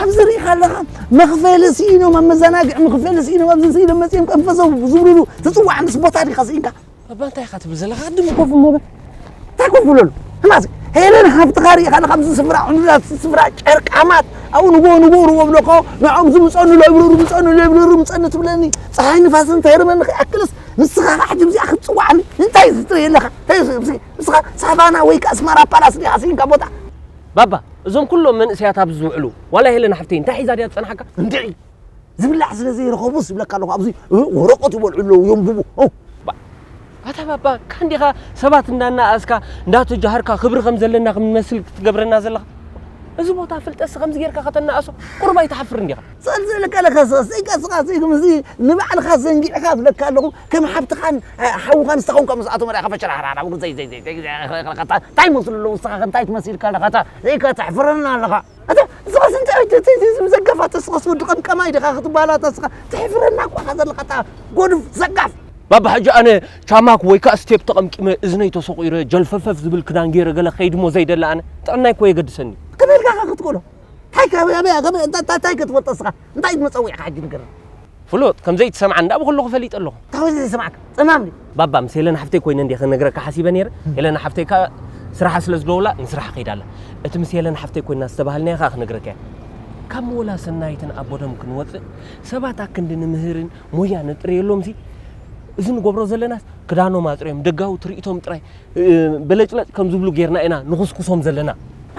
ኣብዚ ርኢኻ ኣለኻ መኽፈሊ ስኢኖም ኣብ መዘናግዒ መኽፈሊ ስኢኖም ኣብዚ ስኢኖም መፂኦም ቀንፈዘው ዝብሉሉ ትፅዋዕ ምስ ቦታ ዲኻ ስኢንካ ባባ እንታይ ኢኻ ትብል ዘለኻ ቅድም ኮፍ እሞ በል እንታይ ኮፍ ብለሉ ሕማስ ሄለን ሃብትኻ ርኢኻ ኣለኻ ኣብዚ ስፍራ ዕኑዳት ስፍራ ጨርቃማት ኣብኡ ንጎ ንጎ ርዎ ብለኮ ንዖም ዝምፀኑ ለብርሩ ምፀኑ ለብርሩ ምፀኒ ትብለኒ ፀሓይ ንፋስን ተርመኒ ከይኣክልስ ንስኻ ከዓ ሕጂ ብዚኣ ክትፅዋዕኒ እንታይ ዝትርኢ ኣለኻ እንታይ ንስኻ ሳቫና ወይ ከኣ ኣስመራ ፓላስ ዲኻ ስኢንካ ቦታ ባባ እዞም ኩሎም መንእሰያት ኣብዚ ዝውዕሉ ዋላ ሄለን ሓፍተይ እንታይ ሒዛ ድያ ዝጸንሓካ እንድዒ ዝብላዕ ስለ ዘይረኸቡስ ይብለካ ኣለኹ ኣብዚ ወረቐት ይበልዑ ኣለዉ የንብቡ ኣታ ባባ ካንዲኻ ሰባት እንዳናኣስካ እንዳተጃሃርካ ክብሪ ከም ዘለና ክንመስል ክትገብረና ዘለኻ እዚ ቦታ ፍልጠትሲ ከምዚ ጌርካ ከተናእሶ ቁሩብ ኣይትሓፍርን ዲኻ? ስቕ ዝበለካ ለካ ስቕ ዘይቃ ስቓ ዘይኩም እዚ ንባዕልኻ ዘንጊዕኻ እብለካ ኣለኹ ከም ሓብትኻን ሓውኻን ስታኹም ከም ዝኣቶም ርኣኻ ፈሸራሕራሕራ ዘይ ዘይ ዘይ ዘይ እንታይ መስሉ ኣለዉ ንስኻ እንታይ ትመሲልካ ኣለኻ ዘይካ ተሕፍረና ኣለኻ ኣታ ንስኻስ እንታይ ዘጋፋ ተስኻስ ወዲ ቀምቀማይ ዲኻ ክትበሃል ኣታ ንስኻ ተሕፍረና እኮ ኢኻ ዘለኻ ኣታ ጎዱፍ ዘጋፍ ባባ ሕጂ ኣነ ቻማክ ወይ ከዓ ስቴፕ ተቐምቂመ እዝነይ ተሰቑረ ጀልፈፈፍ ዝብል ክዳን ገይረ ገለ ከይድሞ ዘይደለ ኣነ ጥዕናይ እኮ የገድሰኒ ከመይ ኢልካ ኸ ክትክእሎ እንታይ ከበያ በያ ከበያ እንታይ እንታይ እንታይ ክትፈልጦ እስኻ እንታይ መጸዊዕካ ሕጂ ንገረኒ ፍሉጥ ከም ዘይትሰምዓ እንዳ ብኩሉ ክፈሊጥ ኣለኹ ታወይ ዘይሰማዕካ ጸማም ድዩ ባባ ምስ ሄለን ሓፍተይ ኮይነ እንዲየ ክነግረካ ሓሲበ ነይረ ሄለን ሓፍተይ ከ ስራሓ ስለ ዝደውላ ንስራሓ ከይዳ ኣላ እቲ ምስ ሄለን ሓፍተይ ኮይና ዝተባሃልናዮ ከ ክነግረካ እየ ካብ መወላ ሰናይትን ኣቦደም ክንወፅእ ሰባት ኣክንዲ ንምህርን ሞያ ነጥርየሎም ሲ እዚ ንገብሮ ዘለናስ ክዳኖም ኣፅርዮም ደጋዊ ትርኢቶም ጥራይ በለጭለጭ ከም ዝብሉ ጌርና ኢና ንኹስኩሶም ዘለና።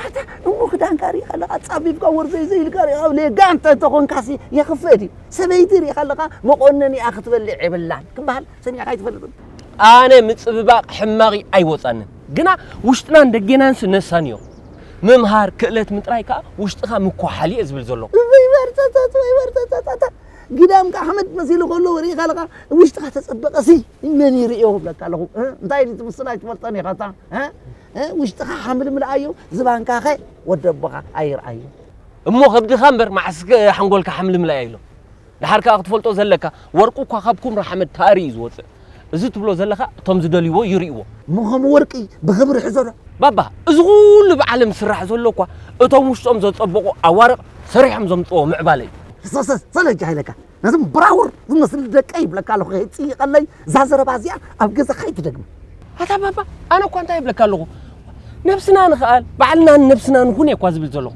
ኣታ እሞ ክዳንካ ሪኢኻ ኣለኻ ጻቢብካ ወርዘይ ዘይልካ ሪኢኻ ሌጋ እንተ ተኾንካሲ የኽፍእ ድዩ? ሰበይቲ ሪኢኻ ኣለኻ መቆነኒኣ ክትበልዕ የብላን ክበሃል ሰሚዕካ ኣይትፈልጥን። ኣነ ምጽብባቕ ሕማቒ ኣይወጻንን ግና ውሽጥናን ደጌናንሲ ነሳንዮ። ምምሃር ክእለት ምጥራይ ከኣ ውሽጥኻ ምኳሓል እየ ዝብል ዘለኹ። ወይ ወርተተት ወይ ወርተተት ኣታ ግዳምካ ሓመድ መሲሉ ከሎ ሪኢኻ ኣለኻ ውሽጥኻ ተጸበቐሲ መን ይርእዮ እብለካ ኣለኹ እንታይ ኢሉ ትምስል ኣይትፈልጦን ኢኻ እታ ውሽጥኻ ሓምልምልኣዮ ዝባንካኸ ወደቦኻ ኣይርኣዮ እሞ ከብድኻ እምበር መዓስከ ሓንጎልካ ሓምልምልኣዮ ኢሎም ደሓር ከኣ ክትፈልጦ ዘለካ ወርቂ እኳ ካብ ኩምራ ሓመድ ተኣሪ እዩ ዝወፅእ እዚ ትብሎ ዘለኻ እቶም ዝደልይዎ ይርእይዎ እሞ ከም ወርቂ ብኽብሪ ሕዞ ዶ ባባ እዚ ኩሉ ብዓለም ዝስራሕ ዘሎ እኳ እቶም ውሽጦም ዘፀበቑ ኣዋርቕ ሰሪሖም ዘምፅዎ ምዕባለ እዩ ሰሰስ ሰለጃ ኢለካ ነዞም ብራውር ዝመስል ደቀይ ይብለካ ኣለኹ ከይፅይቐለይ እዛ ዘረባ እዚኣ ኣብ ገዛኻ ኣይትደግማ ኣታ ባባ ኣነ እኳ እንታይ ይብለካ ኣለኹ ነብስና ንኽኣል ባዕልና ንነብስና ንኹን እየ እኳ ዝብል ዘለኹ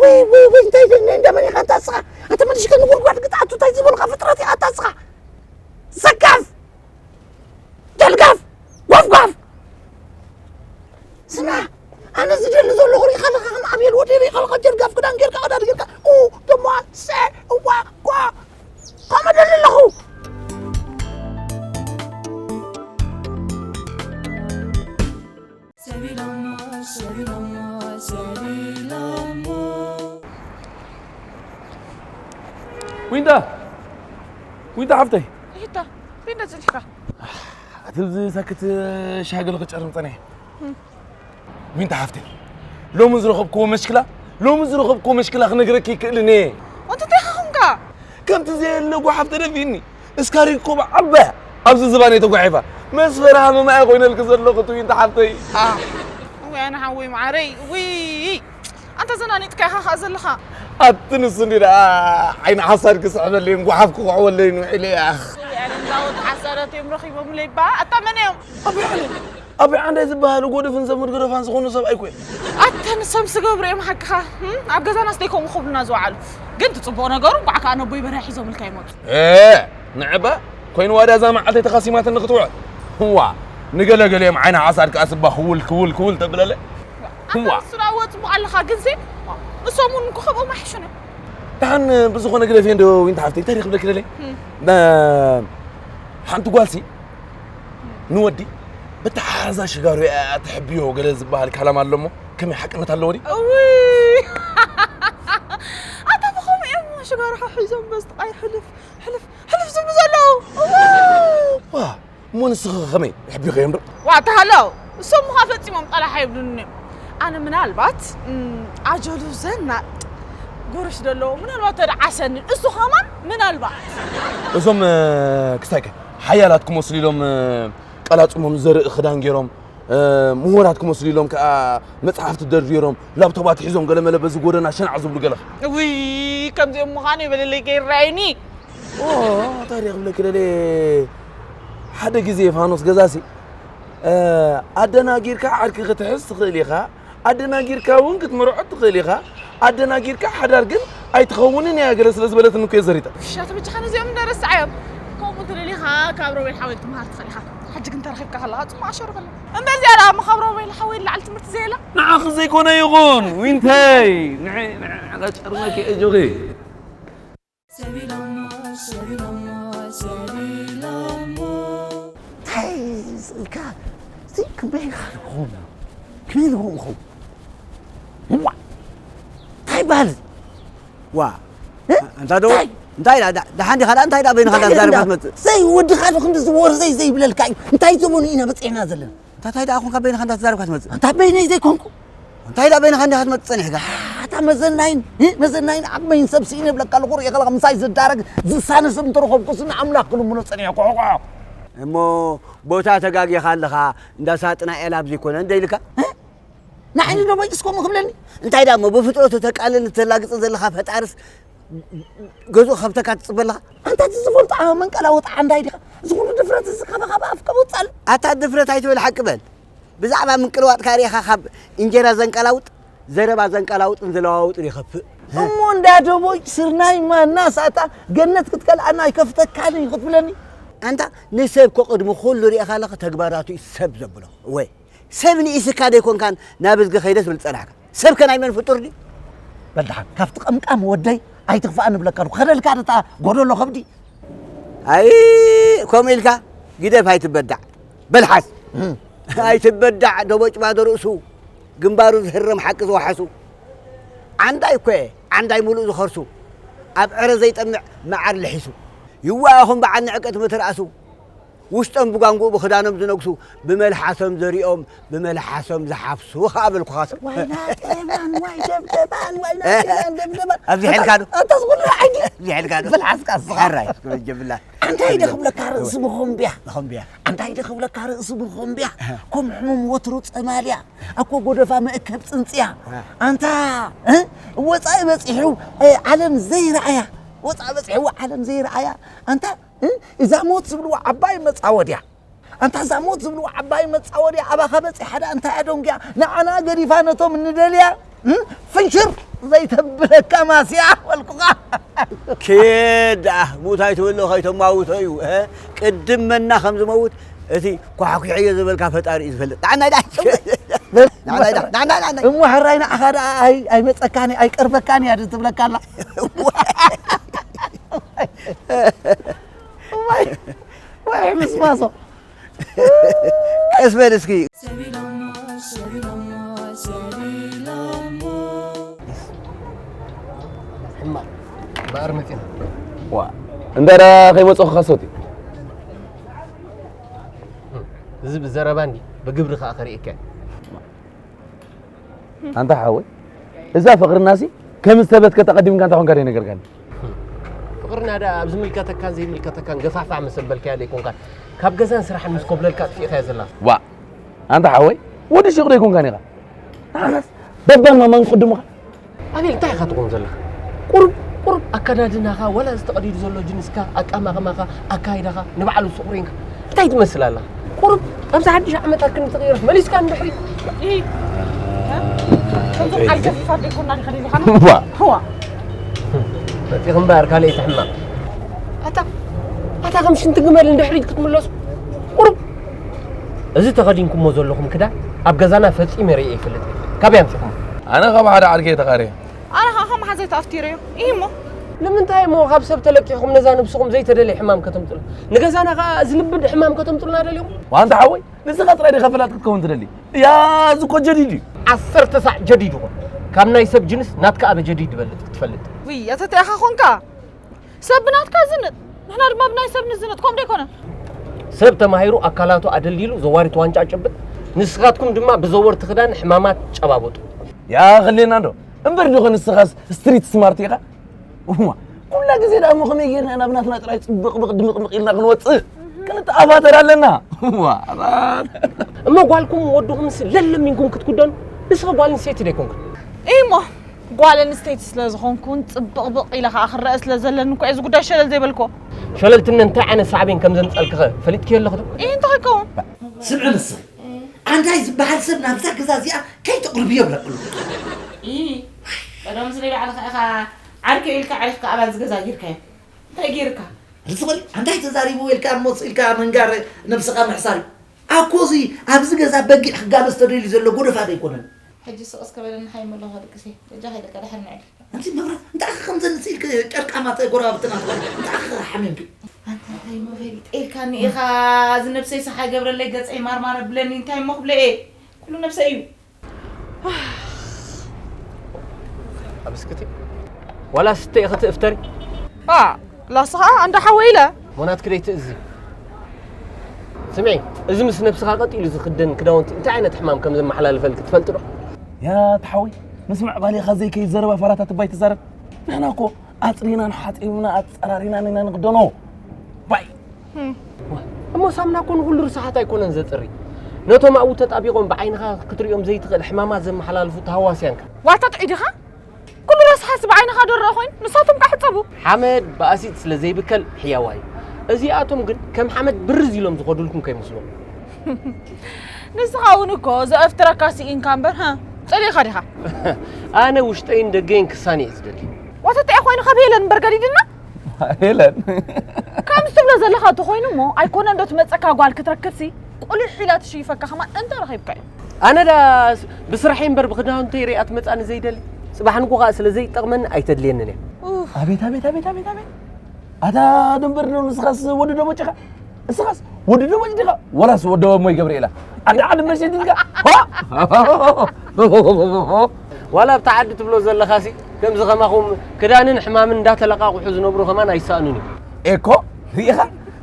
ወይ ወይ ወይ እንታይ ኢልኒ እንደመን ኢኻ እታ ስኻ ኣንተ መሊሽካ ንጉድጓድ ክትኣቱ እንታይ ዝበሉኻ ፍጥረት ኢኻ እታ ስኻ ሰካፍ ጀልጋፍ ጓፍጓፍ ስማ ኣነ ዝደሊ ዘለኹ ሪኢኻ ኣለኻ ከም ኣቤል ወዲ ሪኢኻ ኣለኻ ጀልጋፍ ክዳን ጌርካ ቀዳድ ጌርካ ኡ ደሞ ሰ እዋ ጓ ከምኡ ደሊ ኣለኹ ዊንታ ዊንታ ሓፍተይ ሂታ ዊንታ ጽኒሕካ ኣቲ ኣብዚ ሳክት ሻሂ ገለ ክጨርም ጸኒሐ ዊንታ ሓፍተይ ሎሚ ዝረኸብክዎ መሽክላ ሎሚ ዝረኸብክዎ መሽክላ ክነግረኪ ይክእልን እየ ኣንተ እንታይ ኾንካ ከምቲ ዘየለ ጓሓፍ ተደፊእኒ እስካሪት ኮባ ዓባያ ኣብዚ ዝባነይ ተጓሒፋ መስፈሪ ሃመማ እየ ኮይነልኪ ዘለኹ ትዊንታ ሓፍተይ እወይ ኣነ ሓወይ መዓረይ እውይ ኣንታ ዘናኒጥካ ኢኻ ኸኣ ዘለኻ። ኣቲ ንሱ እንዲ ደኣ ዓይኒ ሓሳድ ክስሕበለይን ጓሓፍ ክኹዕወለይን ውዒለ እያ። ኣነ እንዳወት ሓሳዳት እዮም ረኺቦምለይ እባ። ኣታ መን እዮም? ኣቦይ ዓንዳይ ዝበሃሉ ጎደፍን ዘመድ ገረፋን ዝኾኑ ሰብኣይ እኮ እዮም። ኣታ ንሶም ዝገብሩ እዮም ሓቅኻ። እም? ኣብ ገዛናስ ደይ ከምኡ ክብሉና ዝወዓሉ። ግን እቲ ጽቡቕ ነገሩ እንቋዕ ከኣ ነቦይ በርሀ ሒዞምልካ ይመጹ። እ፣ ንዕባ ኮይንዋ ድያ እዛ መዓልተይ ተኻሲማትኒ ክትውዕል። እዋ፣ ንገለ ገሊኦም ዓይኒ ሓሳድ ከኣ ስባ ክውል ክውል ክውል ተብለለ። ኣታ እዋ። ንሱ ደኣ እወ ጽቡቕ ኣለኻ፣ ግንሲ ንሶም እውን እኮ ከምኦም ኣይሕሹን እዮም። ደሓን ብዝኾነ ግደፍዮ እንዶ ዊንታ ሓፍተይ፣ እንታይ ደኣ ክብለኪ ደልየ? እም። ነ-፣ ሓንቲ ጓልሲ ንወዲ ብተሓዛ ሽጋሩ እያ ትሕብዮ ገለ ዝበሃል ካላም ኣሎ እሞ፣ ከመይ ሓቅነት ኣለዎ ድዩ? እውይ! ኣታ ብኸምኡ እዮም ሽጋርኻ ሒዞም በዚ ጥቓይ ሕልፍ፣ ሕልፍ፣ ሕልፍ ዝብሉ ዘለዉ። እውይ! ዋ፣ እሞ ንስኺ ከመይ? ይሕቢኺ እዮም ዶ? ዋ፣ ተሃሎ! እሶም ምዃ ፈጺሞም ጠላሕ ኣይብሉን እዮም። ኣነ ምናልባት፣ እም፣ ኣጀሉ ዘናጥ ጉርሽ ደለዎ፣ ምናልባት ተደዓሰኒ። እሱ ኸማን ምናልባት። እዞም፣ እ፣ ክስታይከ ሓያላት ክመስሉ ኢሎም፣ እ፣ ቀላጽሞም ዘርኢ ክዳን ገይሮም፣ እ፣ ምሁራት ክመስሉ ኢሎም ከኣ መጽሓፍቲ ደርዲሮም፣ ላፕቶባት ሒዞም ገለመለ በዚ ጎደና ሸናዕ ዝብሉ ገለ። እውይ፣ ከምዚኦም ምዃኑ ይበለለይ ከይረኣዩኒ። ኦ፣ እንታይ ደኣ ክብለኪ ደልየ፣ ሓደ ግዜ ፋኖስ ገዛሲ፣ እ፣ ኣደናጊርካ ዓርኪ ክትሕዝ ትኽእል ኢኻ፣ ኣደናጊርካ እውን ክትምርዖ ትኽእል ኢኻ፣ ኣደናጊርካ ሓዳር ግን ኣይትኸውንን እያ ገለ ስለ ዝበለትኒ እኮ እየ ዘሪጠ። ውሻ ተበጃኻ ነዚኦም እንደ ረስዓዮም። ከምኡ ትደሊኻ ካብ ሮቤል ሓወይ ክትመሃር ትኽእል ኢኻ። ሕጂ ግን ተረኺብካ ከለኻ ጽማእ ሸርበላ። እምበር እዚኣ ደኣ እሞ ካብ ሮቤል ሓወይ ንላዕሊ ትምህርቲ ዘየላ? ንዓኺ ዘይኮነ ይኹን፣ ዊንተይ፣ ንዐ-፣ ንዐ-፣ ቀጨርመኪ እጆኺ። ሰቢሎሞ፣ ሰቢሎሞ፣ ሰቢሎሞ። እንታይ ኢልካ? እዚ ከመይ ኢልካ ንኸውን? ከመይ ኢልኩም ኹም? እዋ! እንታይ ይበሃል እዚ? ዋ! እ? እንታ ዶ? እንታይ? እንታይ ዳ-፣ ዳ-፣ ደሓን ዲኻ? ዳ-፣ እንታይ ዳ በይንኻ እንታይ እንዳዛረብካ እንዳ-፣ ትመጽእ? ዘይ ወድኻ ዶ ክንዲ ዝወር ዘይ ዘይብለልካ እዩ? እንታይ ዘመኑ ኢና በጺሕና ዘለና? እንታይ ደኣ ኮንካ በይንኻ እንዳተዛረብካ ትመጽእ? እንታይ በይነይ ዘይኮንኩ? እንታይ ደኣ በይንኻ እንዲኻ ትመጽእ ጸኒሕካ? ኣታ መዘናይን፣ እ፣ መዘናይን ዓቕመይን ሰብ ስኢነ እብለካ ኣለኹ፣ ርእየ ከለኻ ምሳይ ዝዳረግ ዝሳነ ሰብ እንተረኸብኩስ ንኣምላኽ ክልምኖ ጸኒሐ፣ ኮኾ። እሞ ቦታ ተጋጊኻ ኣለኻ፣ እንዳ ሳጥናኤል ኣብዚ ኮነ እንደ ኢልካ? እ? ንዓይኒ ዶ በይስ ከምኡ ክብለኒ? እንታይ ደኣ እሞ ብፍጥረቱ ተቃልል ተላግጽ ዘለኻ ፈጣርስ ገዝኡ ከብተካ ትጽበ ኣለኻ? ኣንታ እቲ ዝፈልጦ ዓመ መንቀላወጣ ዓንዳይ ዲኻ? እዚ ኩሉ ድፍረት እዚ ካባኻ ብኣፍካ ወጻል። ኣታ ድፍረት ኣይትበል፣ ሓቂ በል። ብዛዕባ ምንቅልዋጥካ ርኢኻ ካብ እንጀራ ዘንቀላውጥ፣ ዘረባ ዘንቀላውጥን ዘለዋውጥን ይኸፍእ። እሞ እንዳ ደቦጭ ስርናይ ማና ሳታ ገነት ክትከልኣና ኣይከፍተካን እዩ ክትብለኒ? ኣንታ ንሰብ እኮ ቅድሚ ኩሉ ርኢኻ ኣለኻ ተግባራቱ እዩ ሰብ ዘብሎ። እወ፣ ሰብ ንኢስካ ደይኮንካን ናብ እዝጊ ከይደ ትብል ጸናሕካ። ሰብ ከ ናይ መን ፍጡር ድዩ? በል ደሓን፣ ካብቲ ቀምቃም ወደይ ኣይትኽፋእ ንብለካ ኣለኹ። ከደልካ ነታ ጎደሎ ከብዲ። ኣይ፣ ከምኡ ኢልካ ግደፍ ኣይትበዳዕ። በል ሓዝ። እም። ኣይትበዳዕ ደቦጭ ባዶ ርእሱ፣ ግንባሩ ዝህረም ሓቂ ዝወሓሱ። ዓንዳይ እኮ እየ፣ ዓንዳይ ሙሉእ ዝኸርሱ። ኣብ ዕረ ዘይጠምዕ መዓር ልሒሱ። ይዋኣኹም በዓል ንዕቀት ምትርኣሱ። ውሽጦም ብጓንጉኡ ብኽዳኖም ዝነግሱ፣ ብመልሓሶም ዘሪኦም፣ ብመልሓሶም ዝሓፍሱ ኸኣ በልኩኻስ። ዋይ ናቴማን፣ ዋይ ደብደባን፣ ዋይ ናቴማን ደብደባን። ኣብዚ ሒልካ ዶ? ኣታ ዝኹሉ ዓይዲ። ኣብዚ ሒልካ ዶ? ብልሓስካ እስኻ። ሕራይ፣ እስከ በጀብላ። ኣንታይ ደ ክብለካ ርእሲ መኾምብያ? መኾምብያ። ኣንታይ ደ ክብለካ ርእሲ መኾምብያ? ከም ሕሙም ወትሩ ጸማልያ። ኣኮ ጎደፋ መእከብ ጽንጽያ። ኣንታ፣ እ? ወጻኢ በጺሑ፣ እ፣ ዓለም ዘይረኣያ። ወጻኢ በጺሑ ዓለም ዘይረኣያ። ኣንታ እ? እዛ ሞት ዝብልዋ ዓባይ መጻወድያ። ኣንታ እዛ ሞት ዝብልዋ ዓባይ መጻወድያ ኣባኻ በጺሓ ደኣ እንታይ ኣደንጉያ? ንዓና ገዲፋ ነቶም እንደልያ፣ እ? ፍንሽር ዘይተብለካ ማስያ በልኩኻ። ኬድ ደኣ፣ ሙት ኣይትበሎ ከይተማውቶ እዩ። እ? ቅድም መና ከም ዝመውት እቲ ኳሕኲሕዮ ዝበልካ ፈጣሪ እዩ ዝፈልጥ። ንዓናይ ደኣ። ንዓናይ ደኣ። ንዓናይ፣ ንዓናይ። እሞ ሕራይ ንዓኻ ደኣ ኣይ-፣ ኣይመጸካን፣ ኣይቀርበካን እያ ትብለካ ኣላ። እዋይ፣ ወይ ምስማሶ። ቀስ በል እስኪ። ሕማቕ እምበኣር መጺና። ዋ፣ እንዳ ዳ ከይመጸኹ ከሰውቲ። እዚ ብዘረባ እንዲ ብግብሪ ከኣ ከርእየካ። ኣንታ ሓወይ፣ እዛ ፍቕርናሲ ከም ዝተበትከት ኣቐዲምካ እንተ ኾንካ ደይ ነገርካኒ? ፍቕርና ደኣ ኣብ ዝምልከተካን ዘይምልከተካን ገፋሕፋሕ ምስ ኣበልካያ ደይኮንካን፣ ካብ ገዛን ስራሕን ምስ ኮብለልካ ኣጥፊእካያ ዘላ። ዋእ! ኣንታ ሓወይ፣ ወዲ ሹቕ ደይኮንካን ኢኻ። ንዓኻስ በባን ማማን ቅድሙኻ ኣቤል፣ እንታይ ኢኻ ትኸውን ዘለኻ? ቁሩብ ቁሩብ ኣከዳድናኻ፣ ዋላ እዚ ተቐዲዱ ዘሎ ጅንስካ፣ ኣቀማቕማኻ፣ ኣካይዳኻ ንባዕሉ ሱቕ ርኢንካ እንታይ ትመስል ኣለኻ? ቁሩብ ኣብዚ ሓድሽ ዓመት ኣክን ተቐይረስ መሊስካ ንድሕሪት። ከምዞም ዓል ገፊፋ ደይኮና ዲኻ ደሊኻና? ዋ። ዋ። መፂኺ እምበኣር ካልኣይቲ ሕማቕ። ኣታ ኣታ ከም ሽንቲ ግመል ንድሕሪት ክትምለሱ ቁሩብ። እዚ ተኸዲንኩሞ ዘለኹም ክዳን ኣብ ገዛና ፈጺመ ርእየ ይፈልጥ። ካበይ ኣምጺኹሞ? ኣነ ካብ ሓደ ዓርከይ ተቓርየ። ኣነ ኸዓ ከም ሓዘይ ተኣፍቲረዮ። ኢሂ እሞ። ንምንታይ እሞ ካብ ሰብ ተለቂኹም ነዛ ነብስኹም ዘይተደልየ ሕማም ከተምጽሉ? ንገዛና ኸዓ ዝልብድ ሕማም ከተምጽሉና ደሊኹም? ዋንታ ሓወይ፣ ንስኻ ጥራይ ዲኻ ፈላጥ ክትከውን ትደሊ? ያ፣ እዚ እኮ ጀዲድ እዩ። ዓሰርተ ሳዕ ጀዲድ ይኹን። ካብ ናይ ሰብ ጅንስ ናትካ ኣበ ጀዲድ ይበልጽ ክትፈልጥ። ውይ፣ ኣተተ ኢኻ ኾንካ። ሰብ ብናትካ ዝንጥ፣ ንሕና ድማ ብናይ ሰብ ንዝንጥ፣ ከምኡ ዶ ኣይኮነን? ሰብ ተማሂሩ ኣካላቱ ኣደልዲሉ ዘዋሪት ዋንጫ ጭብጥ፣ ንስኻትኩም ድማ ብዘወርቲ ክዳን ሕማማት ጨባበጡ። ያ፣ ክልየና እንዶ። እምበር ዲኾ ንስኻስ ስትሪት ስማርት ኢኻ? እዋ፣ ኩላ ግዜ ደኣ እሞ ከመይ ጌርና ኢና ብናትና ጥራይ ጽብቕብቕ ድምቕምቕ ኢልና ክንወጽእ? ክንተኣፋተር ኣለና። እዋ፣ ኣባት። እሞ ጓልኩም ወድኹምስ ለለሚንኩም ክትጉደኑ? ንስኺ ጓል ኣንስተይቲ ዶ ኣይኮንክን? እሞ ጓል ኣንስተይቲ ስለ ዝኾንኩን ጽብቕብቕ ኢለ ኸኣ ክረአ ስለ ዘለኒ እኮ እየ እዚ ጉዳይ ሸለል ዘይበልክዎ። ሸለልትነ እንታይ ዓይነት ሳዕቤን ከም ዘምጸልክኸ ፈሊጥክዮ ኣለኽዶ? እይ፣ እንታይ ክኸውን? ስምዒ ንስኺ። ኣንታይ ዝበሃል ሰብ ናብዛ ገዛ እዚኣ ከይተቕርብዮ እብለክሉ። እይ፣ ቀደም ስለ ባዕልኻ ኢኻ ዓርከይ ኢልካ ዓሪኽካ ኣባል ዝገዛ ጌርካዮ። እንታይ ጌርካ? ርዝቕ በል፣ ኣንታይ ተዛሪቡ ኢልካ እሞ ኢልካ ምንጋር ነብስኻ ምሕሳር እዩ። ኣኮ እዚ ኣብዚ ገዛ በጊዕ ክጋበዝ ተደልዩ ዘሎ ጎደፋ ዶ ኣይኮነን? ሕጂ ስቕ እስከ በለኒ፣ ሓይመ ኣለኹ ከድቅስ እየ። በጃኻ ኢለካ ድሓር ንዕድ። ኣንቲ መብራት፣ እንታይ ኢኻ ከምዘን ስኢልክ ጨርቃማት ጎረባብትና ትኾን? እንታይ ኢኻ ሓሚምኪ? ኣንታ እንታይ እሞ ፈሊጠ ኢልካኒ ኢኻ? እዚ ነብሰይ ሰሓ ይገብረለይ፣ ገጸይ ማርማር ኣብለኒ፣ እንታይ እሞ ክብለ እየ? ኩሉ ነብሰይ እዩ። ኣብ እስክቲ ዋላ ስተ ኢኺ ትእፍተሪ? ኣ፣ ላስኻ ኣንዳ ሓወይ ኢለ። ሞናት ክደይ ትእዚ። ስምዒ፣ እዚ ምስ ነብስኻ ቀጥ ኢሉ ዝኽደን ክዳውንቲ እንታይ ዓይነት ሕማም ከም ዘመሓላልፈልኪ ትፈልጢ ዶ? ያ ተሓወይ፣ ምስ ምዕባሌኻ ዘይከይድ ዘረባ ፋራታት እባ ኣይትዛረብ። ንሕና እኮ ኣጽሪናን ሓጺብና ኣጸራሪናን ኢና ንኽደኖ። ባይ። እሞ ሳምና እኮ ንኹሉ ርስሓት ኣይኮነን ዘጽሪ። ነቶም ኣብኡ ተጣቢቖም ብዓይንኻ ክትሪኦም ዘይትኽእል ሕማማት ዘመሓላልፉ ተሃዋስያን ከ? ዋታ ጥዑይ ዲኻ? ኩሉ ረስሓስ ብዓይንኻ ደረቕ ኮይኑ፣ ንሳቶም ከ ሕጸቡ። ሓመድ ብኣሲድ ስለ ዘይብከል ሕያዋይ እዩ። እዚኣቶም ግን ከም ሓመድ ብርዝ ኢሎም ዝኸዱልኩም ከይመስሎም። ንስኻ እውን እኮ ዘእፍትረካ ስኢንካ እምበር፣ ሃ፣ ጸሊእኻ ዲኻ? ኣነ ውሽጠይን ደገይን ክሳነ እየ ዝደሊ። ዋተተኣ ኮይኑ ካብ ሄለን እምበር ገዲድና? ሄለን። ከምዚ ትብሎ ዘለኻ እንተኾይኑ እሞ፣ ኣይኮነን ዶ ትመጸካ ጓል ክትረክብሲ፣ ቁሊሕ ኢላ ትሽይፈካ ከማን እንተ ረኺብካ እዩ። ኣነ ዳ ብስራሐይ እምበር ብክዳውንተይ ሪኣ ትመጻኒ ዘይደሊ። ጽባሕ ንግሆ ከኣ ስለ ዘይጠቕመኒ ኣይተድልየንን እያ። ኡፍ። ኣቤት፣ ኣቤት፣ ኣቤት፣ ኣቤት፣ ኣቤት። ኣታ ደንበር ዶ ንስኻስ ወዲ ዶ መጭኻ? ንስኻስ ወዲ ዶ መጭ ዲኻ? ወላስ ወዲ እሞ ይገብር ኢላ? ዓዲ ዓዲ መሸጢ ዲኻ? ዋ! ዋላ ኣብታ ዓዲ ትብሎ ዘለኻሲ ከምዚ ከማኹም ክዳንን ሕማምን እንዳተለቃቑሑ ዝነብሩ ከማን ኣይሰኣኑን እዩ። ኤኮ ርኢኻ?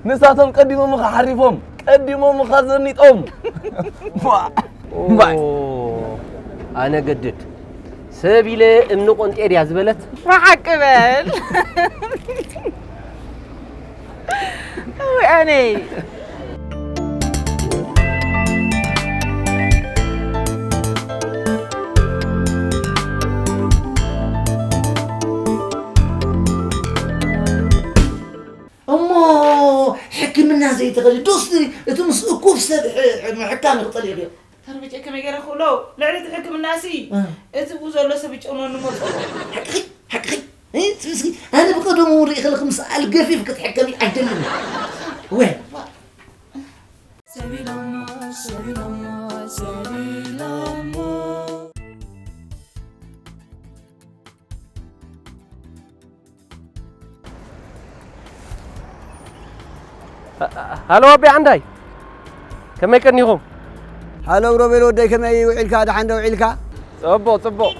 ንሳቶም ቀዲሞምኻ ሓሪፎም፣ ቀዲሞምኻ ዘኒጦም። ዋ! እምባይ። ኦ፣ ኣነ ገድድ ሰብ ኢለ እምኒ ቆንጤ ድያ ዝበለት? ብሓቂ በል። እውይ፣ ኣነይ። እሞ ሕክምና ዘይተኸዲ ዶስ እቲ ምስ እኩብ ሰብ ሕ-፣ ሕ-፣ ምሕካም ይኽጠል እዩ። ተርብጨ ከመይ ገይረ ክእሎ? ልዕሊ እቲ ሕክምናሲ፣ እ። እቲ ብኡ ዘሎ ሰብ ይጨኖኒ መጾ። ሓቅኺ፣ ሓቅኺ። እ፣ እስኪ፣ ኣነ ብቐደሙ ሪኢ ከለኹ ምስ ኣልገፊፍ ክትሕከሚ ኣይደልን። ወይ። ሰቢሎሞ፣ ሰቢሎሞ፣ ሰቢሎሞ። ሃሎ ኣቢ ዓንዳይ፣ ከመይ ቀኒኹም? ሃሎ ሮቤል ወደይ፣ ከመይ ውዒልካ? ደሓን ዶ ውዒልካ? ጽቡቕ፣ ጽቡቕ።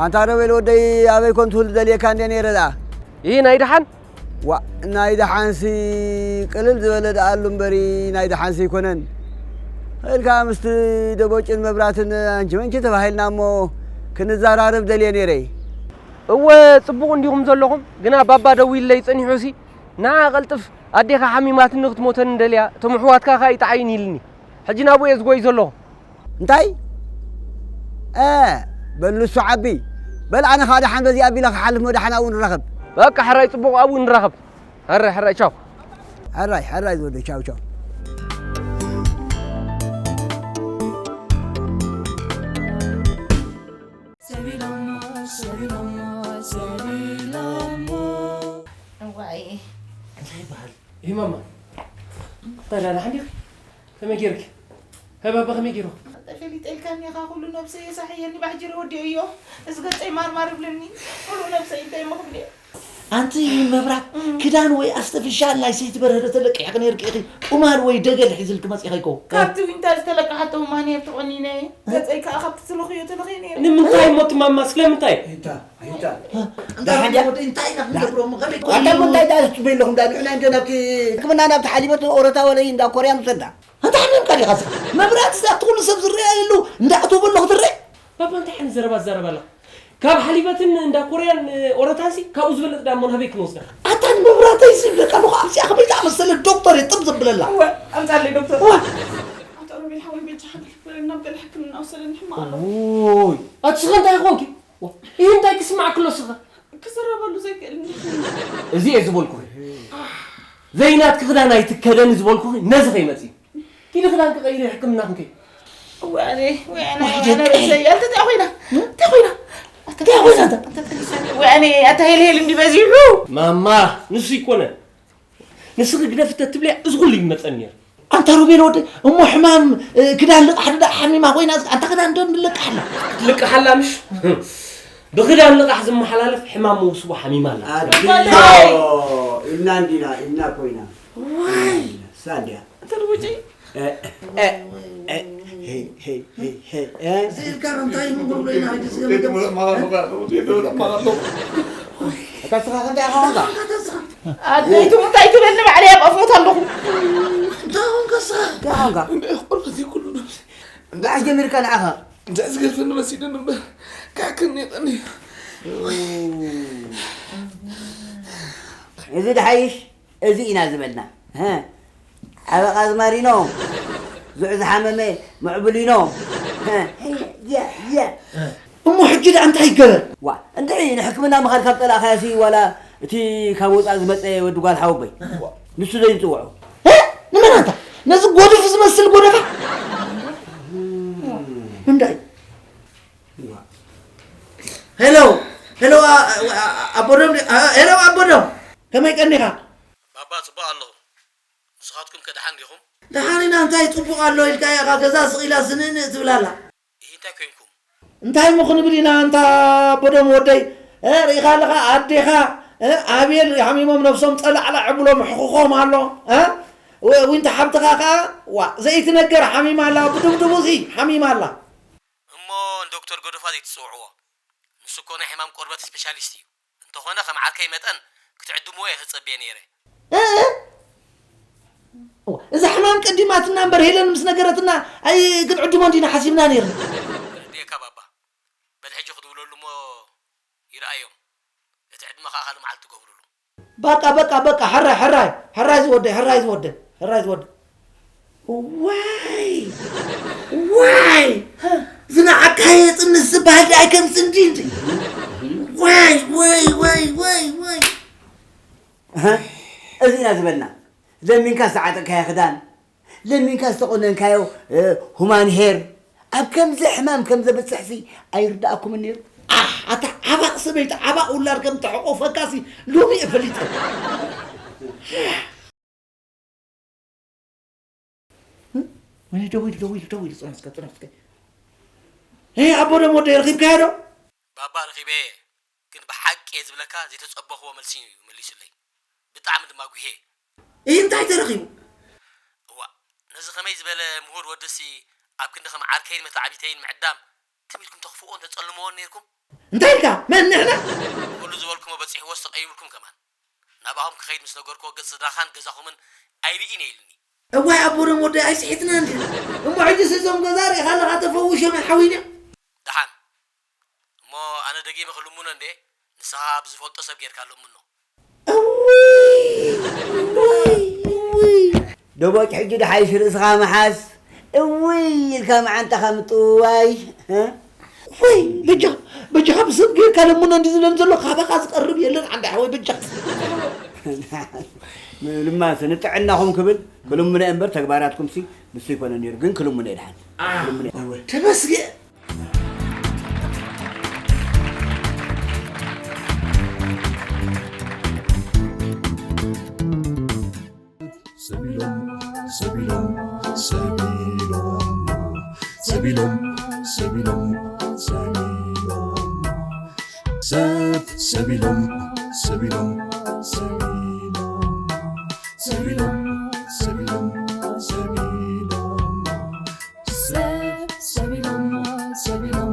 ኣንታ ሮቤል ወደይ፣ ኣበይ ኮን ትህሉ ደልየካ እንደ ነይረ ደኣ? ይህ ናይ ደሓን? ዋ፣ ናይ ደሓንሲ ቅልል ዝበለ ደኣ ኣሉ እምበሪ፣ ናይ ደሓንሲ ኣይኮነን። ኢልካ ምስቲ ደቦጭን መብራትን ኣንቺ መንቺ ተባሂልና እሞ ክንዘራረብ ደልየ ነይረ። እወ፣ ጽቡቕ እንዲኹም ዘለኹም፣ ግና ባባ ደዊልለይ ጸኒሑሲ፣ ንዓ ቀልጥፍ፣ ኣዴኻ ሓሚማትኒ ክትሞተኒ ደልያ፣ እቶም ኣሕዋትካ ከኣ ይጥዓዩኒ ኢልኒ። ሕጂ ናብኡ እየ ዝጎይ ዘለኹ። እንታይ? እ፣ በል ንሱ ዓቢ። በል ኣነ ኸዓ ደሓን በዚ ኣቢለ ክሓልፍ እሞ ደሓን ኣብኡ ንራኸብ። በቃ ሕራይ ጽቡቕ ኣብኡ ንራኸብ። ሕራይ ሕራይ ቻው። ሕራይ ሕራይ ዝወደ ቻው ቻው። ሰቢሎሞ ሰቢሎሞ ሰቢሎሞ። እዋይ እንታይ ይበሃል? ይህ ማማ ታዲያ ደሓን ዲኺ? ከመይ ጌርኪ? ሃይ ባባ ከመይ ጌሩ? ተፈሊጠልካኒ ኢኻ ኩሉ ነብሰይ የሳሕየኒ ባሕጅሪ ወዲኦዮ። እዚ ገጸይ ማርማር ይብለኒ። ሙሉእ ነብሰይ እንታይ እሞ ክብል እየ? ኣንቲ መብራት ክዳን ወይ ኣስተፊሻል ናይ ሰይቲ በርሀ ዶ ተለቂሕኺ ነይርኪ ኢኺ? ቁማል ወይ ደገል ሒዝልኪ መጺኺ እኮ። ካብቲ ዊንታ ዝተለቀሓቶ ማንየር ተቖኒነ እየ። ገጸይ ከኣ ካብቲ ትለኽዮ ተለኽየ ነይረ። ንምንታይ እሞ ትማማ ስለምንታይ? እንታይ? እንታይ? እንታይ ደሓን ድያ? ወደ እንታይ ኢና ክንገብሮ እሞ ከመይ ኣታ እኮ እንታይ ደኣ ትጽበዩ ኣለኹም? ደኣ ንሕና እንደ ናብቲ ሕክምና ናብቲ ሓሊበት ኦረታ ወለይ እንዳ ኮርያ ንውሰዳ። ኣንታ ሓሚምካ ዲኻ ስኻ? መብራት እዛ እቲ ኩሉ ሰብ ዝረኣየሉ እንዳ ኣእተወ ኣለኹ ትረአ? ባባ እንታይ ዓይነት ዘረባ ትዛረብ ኣለኻ? ካብ ሓሊበትን እንዳ ኮርያን ኦረታንሲ ካብኡ ዝበለጥ ዳሞ ናበይ ክንወስዳ? ኣታ ንመብራተይ ዝብለካ ኣለኹ ኣብዚኣ ከመይ ዝኣመሰለ ዶክተር እየ ጥብ ዘብለላ። እወ፣ ኣምጻለይ ዶክተር። እወ። ኣቶ ሮቤል ሓወይ በጃኻ ገለ ግበረልና፣ ናብ ገለ ሕክምና ውሰደኒ ሕማቕ ኣለኹ። ኦይ። ኣቲ ስኻ እንታይ ይኾንኪ? ይህ እንታይ ክስማዕ ክሎ ስኻ? ክዝረበሉ ዘይክእል እንዲኹ። እዚ እየ ዝበልኩኺ። ዘይናትኪ ክዳን ኣይትከደኒ ዝበልኩኺ ነዚ ከይመጺ። ኪዲ ክዳን ክቐይሪ ሕክምና ክንከይ። ወያኔ፣ ወያኔ፣ ወያኔ ደቀይ። ርእሰይ፣ ኣንተ እንታይ ኮይና? እንታይ ኮይና? እንታይ ኮይና ኣንተ? ኣንተ ተንሳ-፣ ወያኔ፣ ኣታ ሄል ሄል እንዲ በዚሑ። ማማ፣ ንሱ ይኮነ። ንስኺ ግደፊ ተትብልያ፣ እዚ ኩሉ ይመጸኒ ነይሩ። ኣንታ ሮቤል ወደይ፣ እሞ ሕማም፣ እ፣ ክዳን ልቃሕ ዶ ደኣ ሓሚማ ኮይና፣ ኣንታ ክዳን ዶ ንልቃሕ ኣላ? ልቃሕ ኣላ ምሽ? ብክዳን ልቃሕ ዝመሓላለፍ ሕማም መውስቦ ሓሚማ ኣላ። ኣዲዮ፣ ኢልና እንዲና፣ ኢልና ኮይና። ዋይ! ሳንድያ። ተርቡጂ። እ፣ እ፣ እ፣ ሄይ፣ ሄይ፣ ሄይ፣ ሄይ፣ እ። እዚ ኢልካ እንታይ ምጉርጉር ኢና ሕጂ ስገም እታ ስኻ ክንደይ ኢኻ ኾንካ? ኣደይ ትሙት ኣይትበልኒ ባዕለይ ኣብ ኣፍ ሞት ኣለኹ። እንታይ ኾንካ ስኻ? እንታይ ኾንካ? እንደ ቆልበት ዘይኩሉ ነብሲ። እንታይ ኣስጀሚርካ ንዓኻ? እንታይ ዝገድፈኒ መሲሉኒ እምበር፣ ክሕክኒ ቀኒ። እዚ ድሓይሽ፣ እዚ ኢና ዝበልና። ሀ፣ ዓበቕ ኣዝማሪኖ፣ ዝዑ ዝሓመመ ምዕቡሊኖ። ሀ፣ ያ፣ ያ። እሞ ሕጂ ደኣ እንታይ ይገበር? ዋ፣ እንታይ ንሕክምና ምኻድ ካብ ጸላእካዮሲ ዋላ እቲ ካብ ወጻኢ ዝመጸ ወዲ ጓል ሓወቦይ? ንሱ ዘይንጽውዖ። እ? ንመን ኣንታ? ነዚ ጎድፍ ዝመስል ጎደፋ? እንታይ? ሄሎ፣ ሄሎ፣ ኣ-፣ ኣ-፣ ኣቦዶም ዲ-፣ ኣ-፣ ሄሎ፣ ኣቦዶም። ከመይ ቀኒኻ? ባባ፣ ጽቡቕ ኣለኹ። ንስኻትኩም ከ ደሓን ዲኹም? ደሓን ኢና፣ እንታይ ጽቡቕ ኣሎ ኢልካ ኢኻ፣ ገዛ ስቕ ኢላ ስንእንእ ትብል ኣላ። እሂ፣ እንታይ ኮይንኩም? እንታይ እሞ ክንብል ኢና፣ ኣንታ ኣቦዶም ወደይ፣ እ፣ ርኢኻ ኣለኻ፣ ኣዴኻ፣ እ፣ ኣቤል ሓሚሞም ነብሶም ጸላዕላዕ ብሎም ሕኹኾም ኣሎ፣ እ፣ ዊ-፣ ዊንታ ሓብትኻ ከኣ፣ ዋ፣ ዘይትነገር ሓሚማ ኣላ፣ ብድብድቡሲ ሓሚማ ኣላ። እሞ ንዶክተር ጎደፋ ዘይትጽውዕዎ? ንሱ እኮ ናይ ሕማም ቆርበት ስፔሻሊስት እዩ። እንተኾነ ከም ዓርከይ መጠን ክትዕድምዎ እየ ክጸብየ ነይረ። እ፣ እ። እዋ፣ እዛ ሕማም ቀዲማትና እምበር ሄለን ምስ ነገረትና ኣይ ክንዕድሞ እንዲና ሓሲብና ነይርና። ክርድየካ ባባ። በል ሕጂ ክድውለሉ እሞ ይርኣዮም። እቲ ዕድመ ከኣ ካልእ መዓልቲ ትገብሩሉ። በቃ፣ በቃ፣ በቃ፣ ሕራይ፣ ሕራይ፣ ሕራይ ዝወደይ፣ ሕራይ ዝወደይ፣ ሕራይ ዝወደይ። ዋይ፣ ዋይ፣ ዝነዓካየ ጥንስ ዝበሃል ደኣ ከምዚ እንዲ እንዲ። ዋይ፣ ዋይ፣ ዋይ፣ ዋይ፣ ዋይ። ኣሃ፣ እዚ ኢና ዝበልና። ለሚንካ ዝተዓጠቅካዮ ክዳን፣ ለሚንካ ዝተቆነንካዮ፣ እ፣ ሁማን ሄር፣ ኣብ ከምዚ ሕማም ከም ዘብጽሕሲ ኣይርድኣኩምን ነይሩ። ኣሕ፣ ኣታ ዓባቕ ሰበይቲ፣ ዓባቕ ውላድ ከም ተሕቆፈካሲ ሎሚ እየ ፈሊጠ። ወይኔ፣ ደው ኢሉ፣ ደው ኢሉ፣ ደው ኢሉ፣ ጽናት እስከ፣ ጽናት እስከ። ሄይ፣ ኣቦ ደም ወደይ ረኺብካዮ ዶ? ባባ ረኺበ እየ፣ ግን ብሓቂ እየ ዝብለካ ዘይተጸበኽዎ መልሲ እዩ መሊሱለይ። ብጣዕሚ ድማ ጉህየ። እይ፣ እንታይ ተረኺቡ? እዋእ፣ ነዚ ከመይ ዝበለ ምሁር ወድሲ ኣብ ክንዲ ከም ዓርከይን መተዓቢተይን ምዕዳም ትም ኢልኩም ተኽፍኦን ተጸልምዎን ነይርኩም? እንታይ ኢልካ? መን ንሕና? ኩሉ ዝበልኩሞ በጺሕዎስ ተቐይምልኩም ከማን። ናባኹም ክኸይድ ምስ ነገርኩዎ ገጽ ስድራኻን ገዛኹምን ኣይርእን እየ ኢሉኒ። እዋይ ኣቦ ደም ወደይ ኣይስሒትናን ድዩ? እሞ ሕጂስ እዞም ገዛ ርኢኻ ኣለኻ ተፈዊሾም ኣይሓውዩን እዮም? ደሓን። እሞ ኣነ ደጊመ ክልምኖ እንዴ? ንስኻ ብዝፈልጦ ሰብ ጌርካ ለምኖ። እውይ! እውይ! እውይ! ደቦጭ ሕጂ ደሓይሽ ርእስኻ ምሓዝ። እውይ ኢልካ መዓንጣኻ ምጥውዋይ። እ? ወይ በጃ በጃኻ ብስም ጌርካ ለምኖ እንዲ ዝብለን ዘሎ ካባኻ ዝቐርብ የለን። ዓንዳ ሓወይ በጃ ምልማስ ንጥዕናኹም ክብል ክልምነ እምበር ተግባራትኩም ሲ ንሱ ይኮነ ነይሩ ግን ክልምነ ይድሓን። ክልምነ ተመስገን። ሰቢሎም ሰቢሎም ሰቢሎም ሰቢሎም ሰቢሎም ሰቢሎም ሰብ ሰቢሎም ሰቢሎም ሰቢሎም ሰቢሎም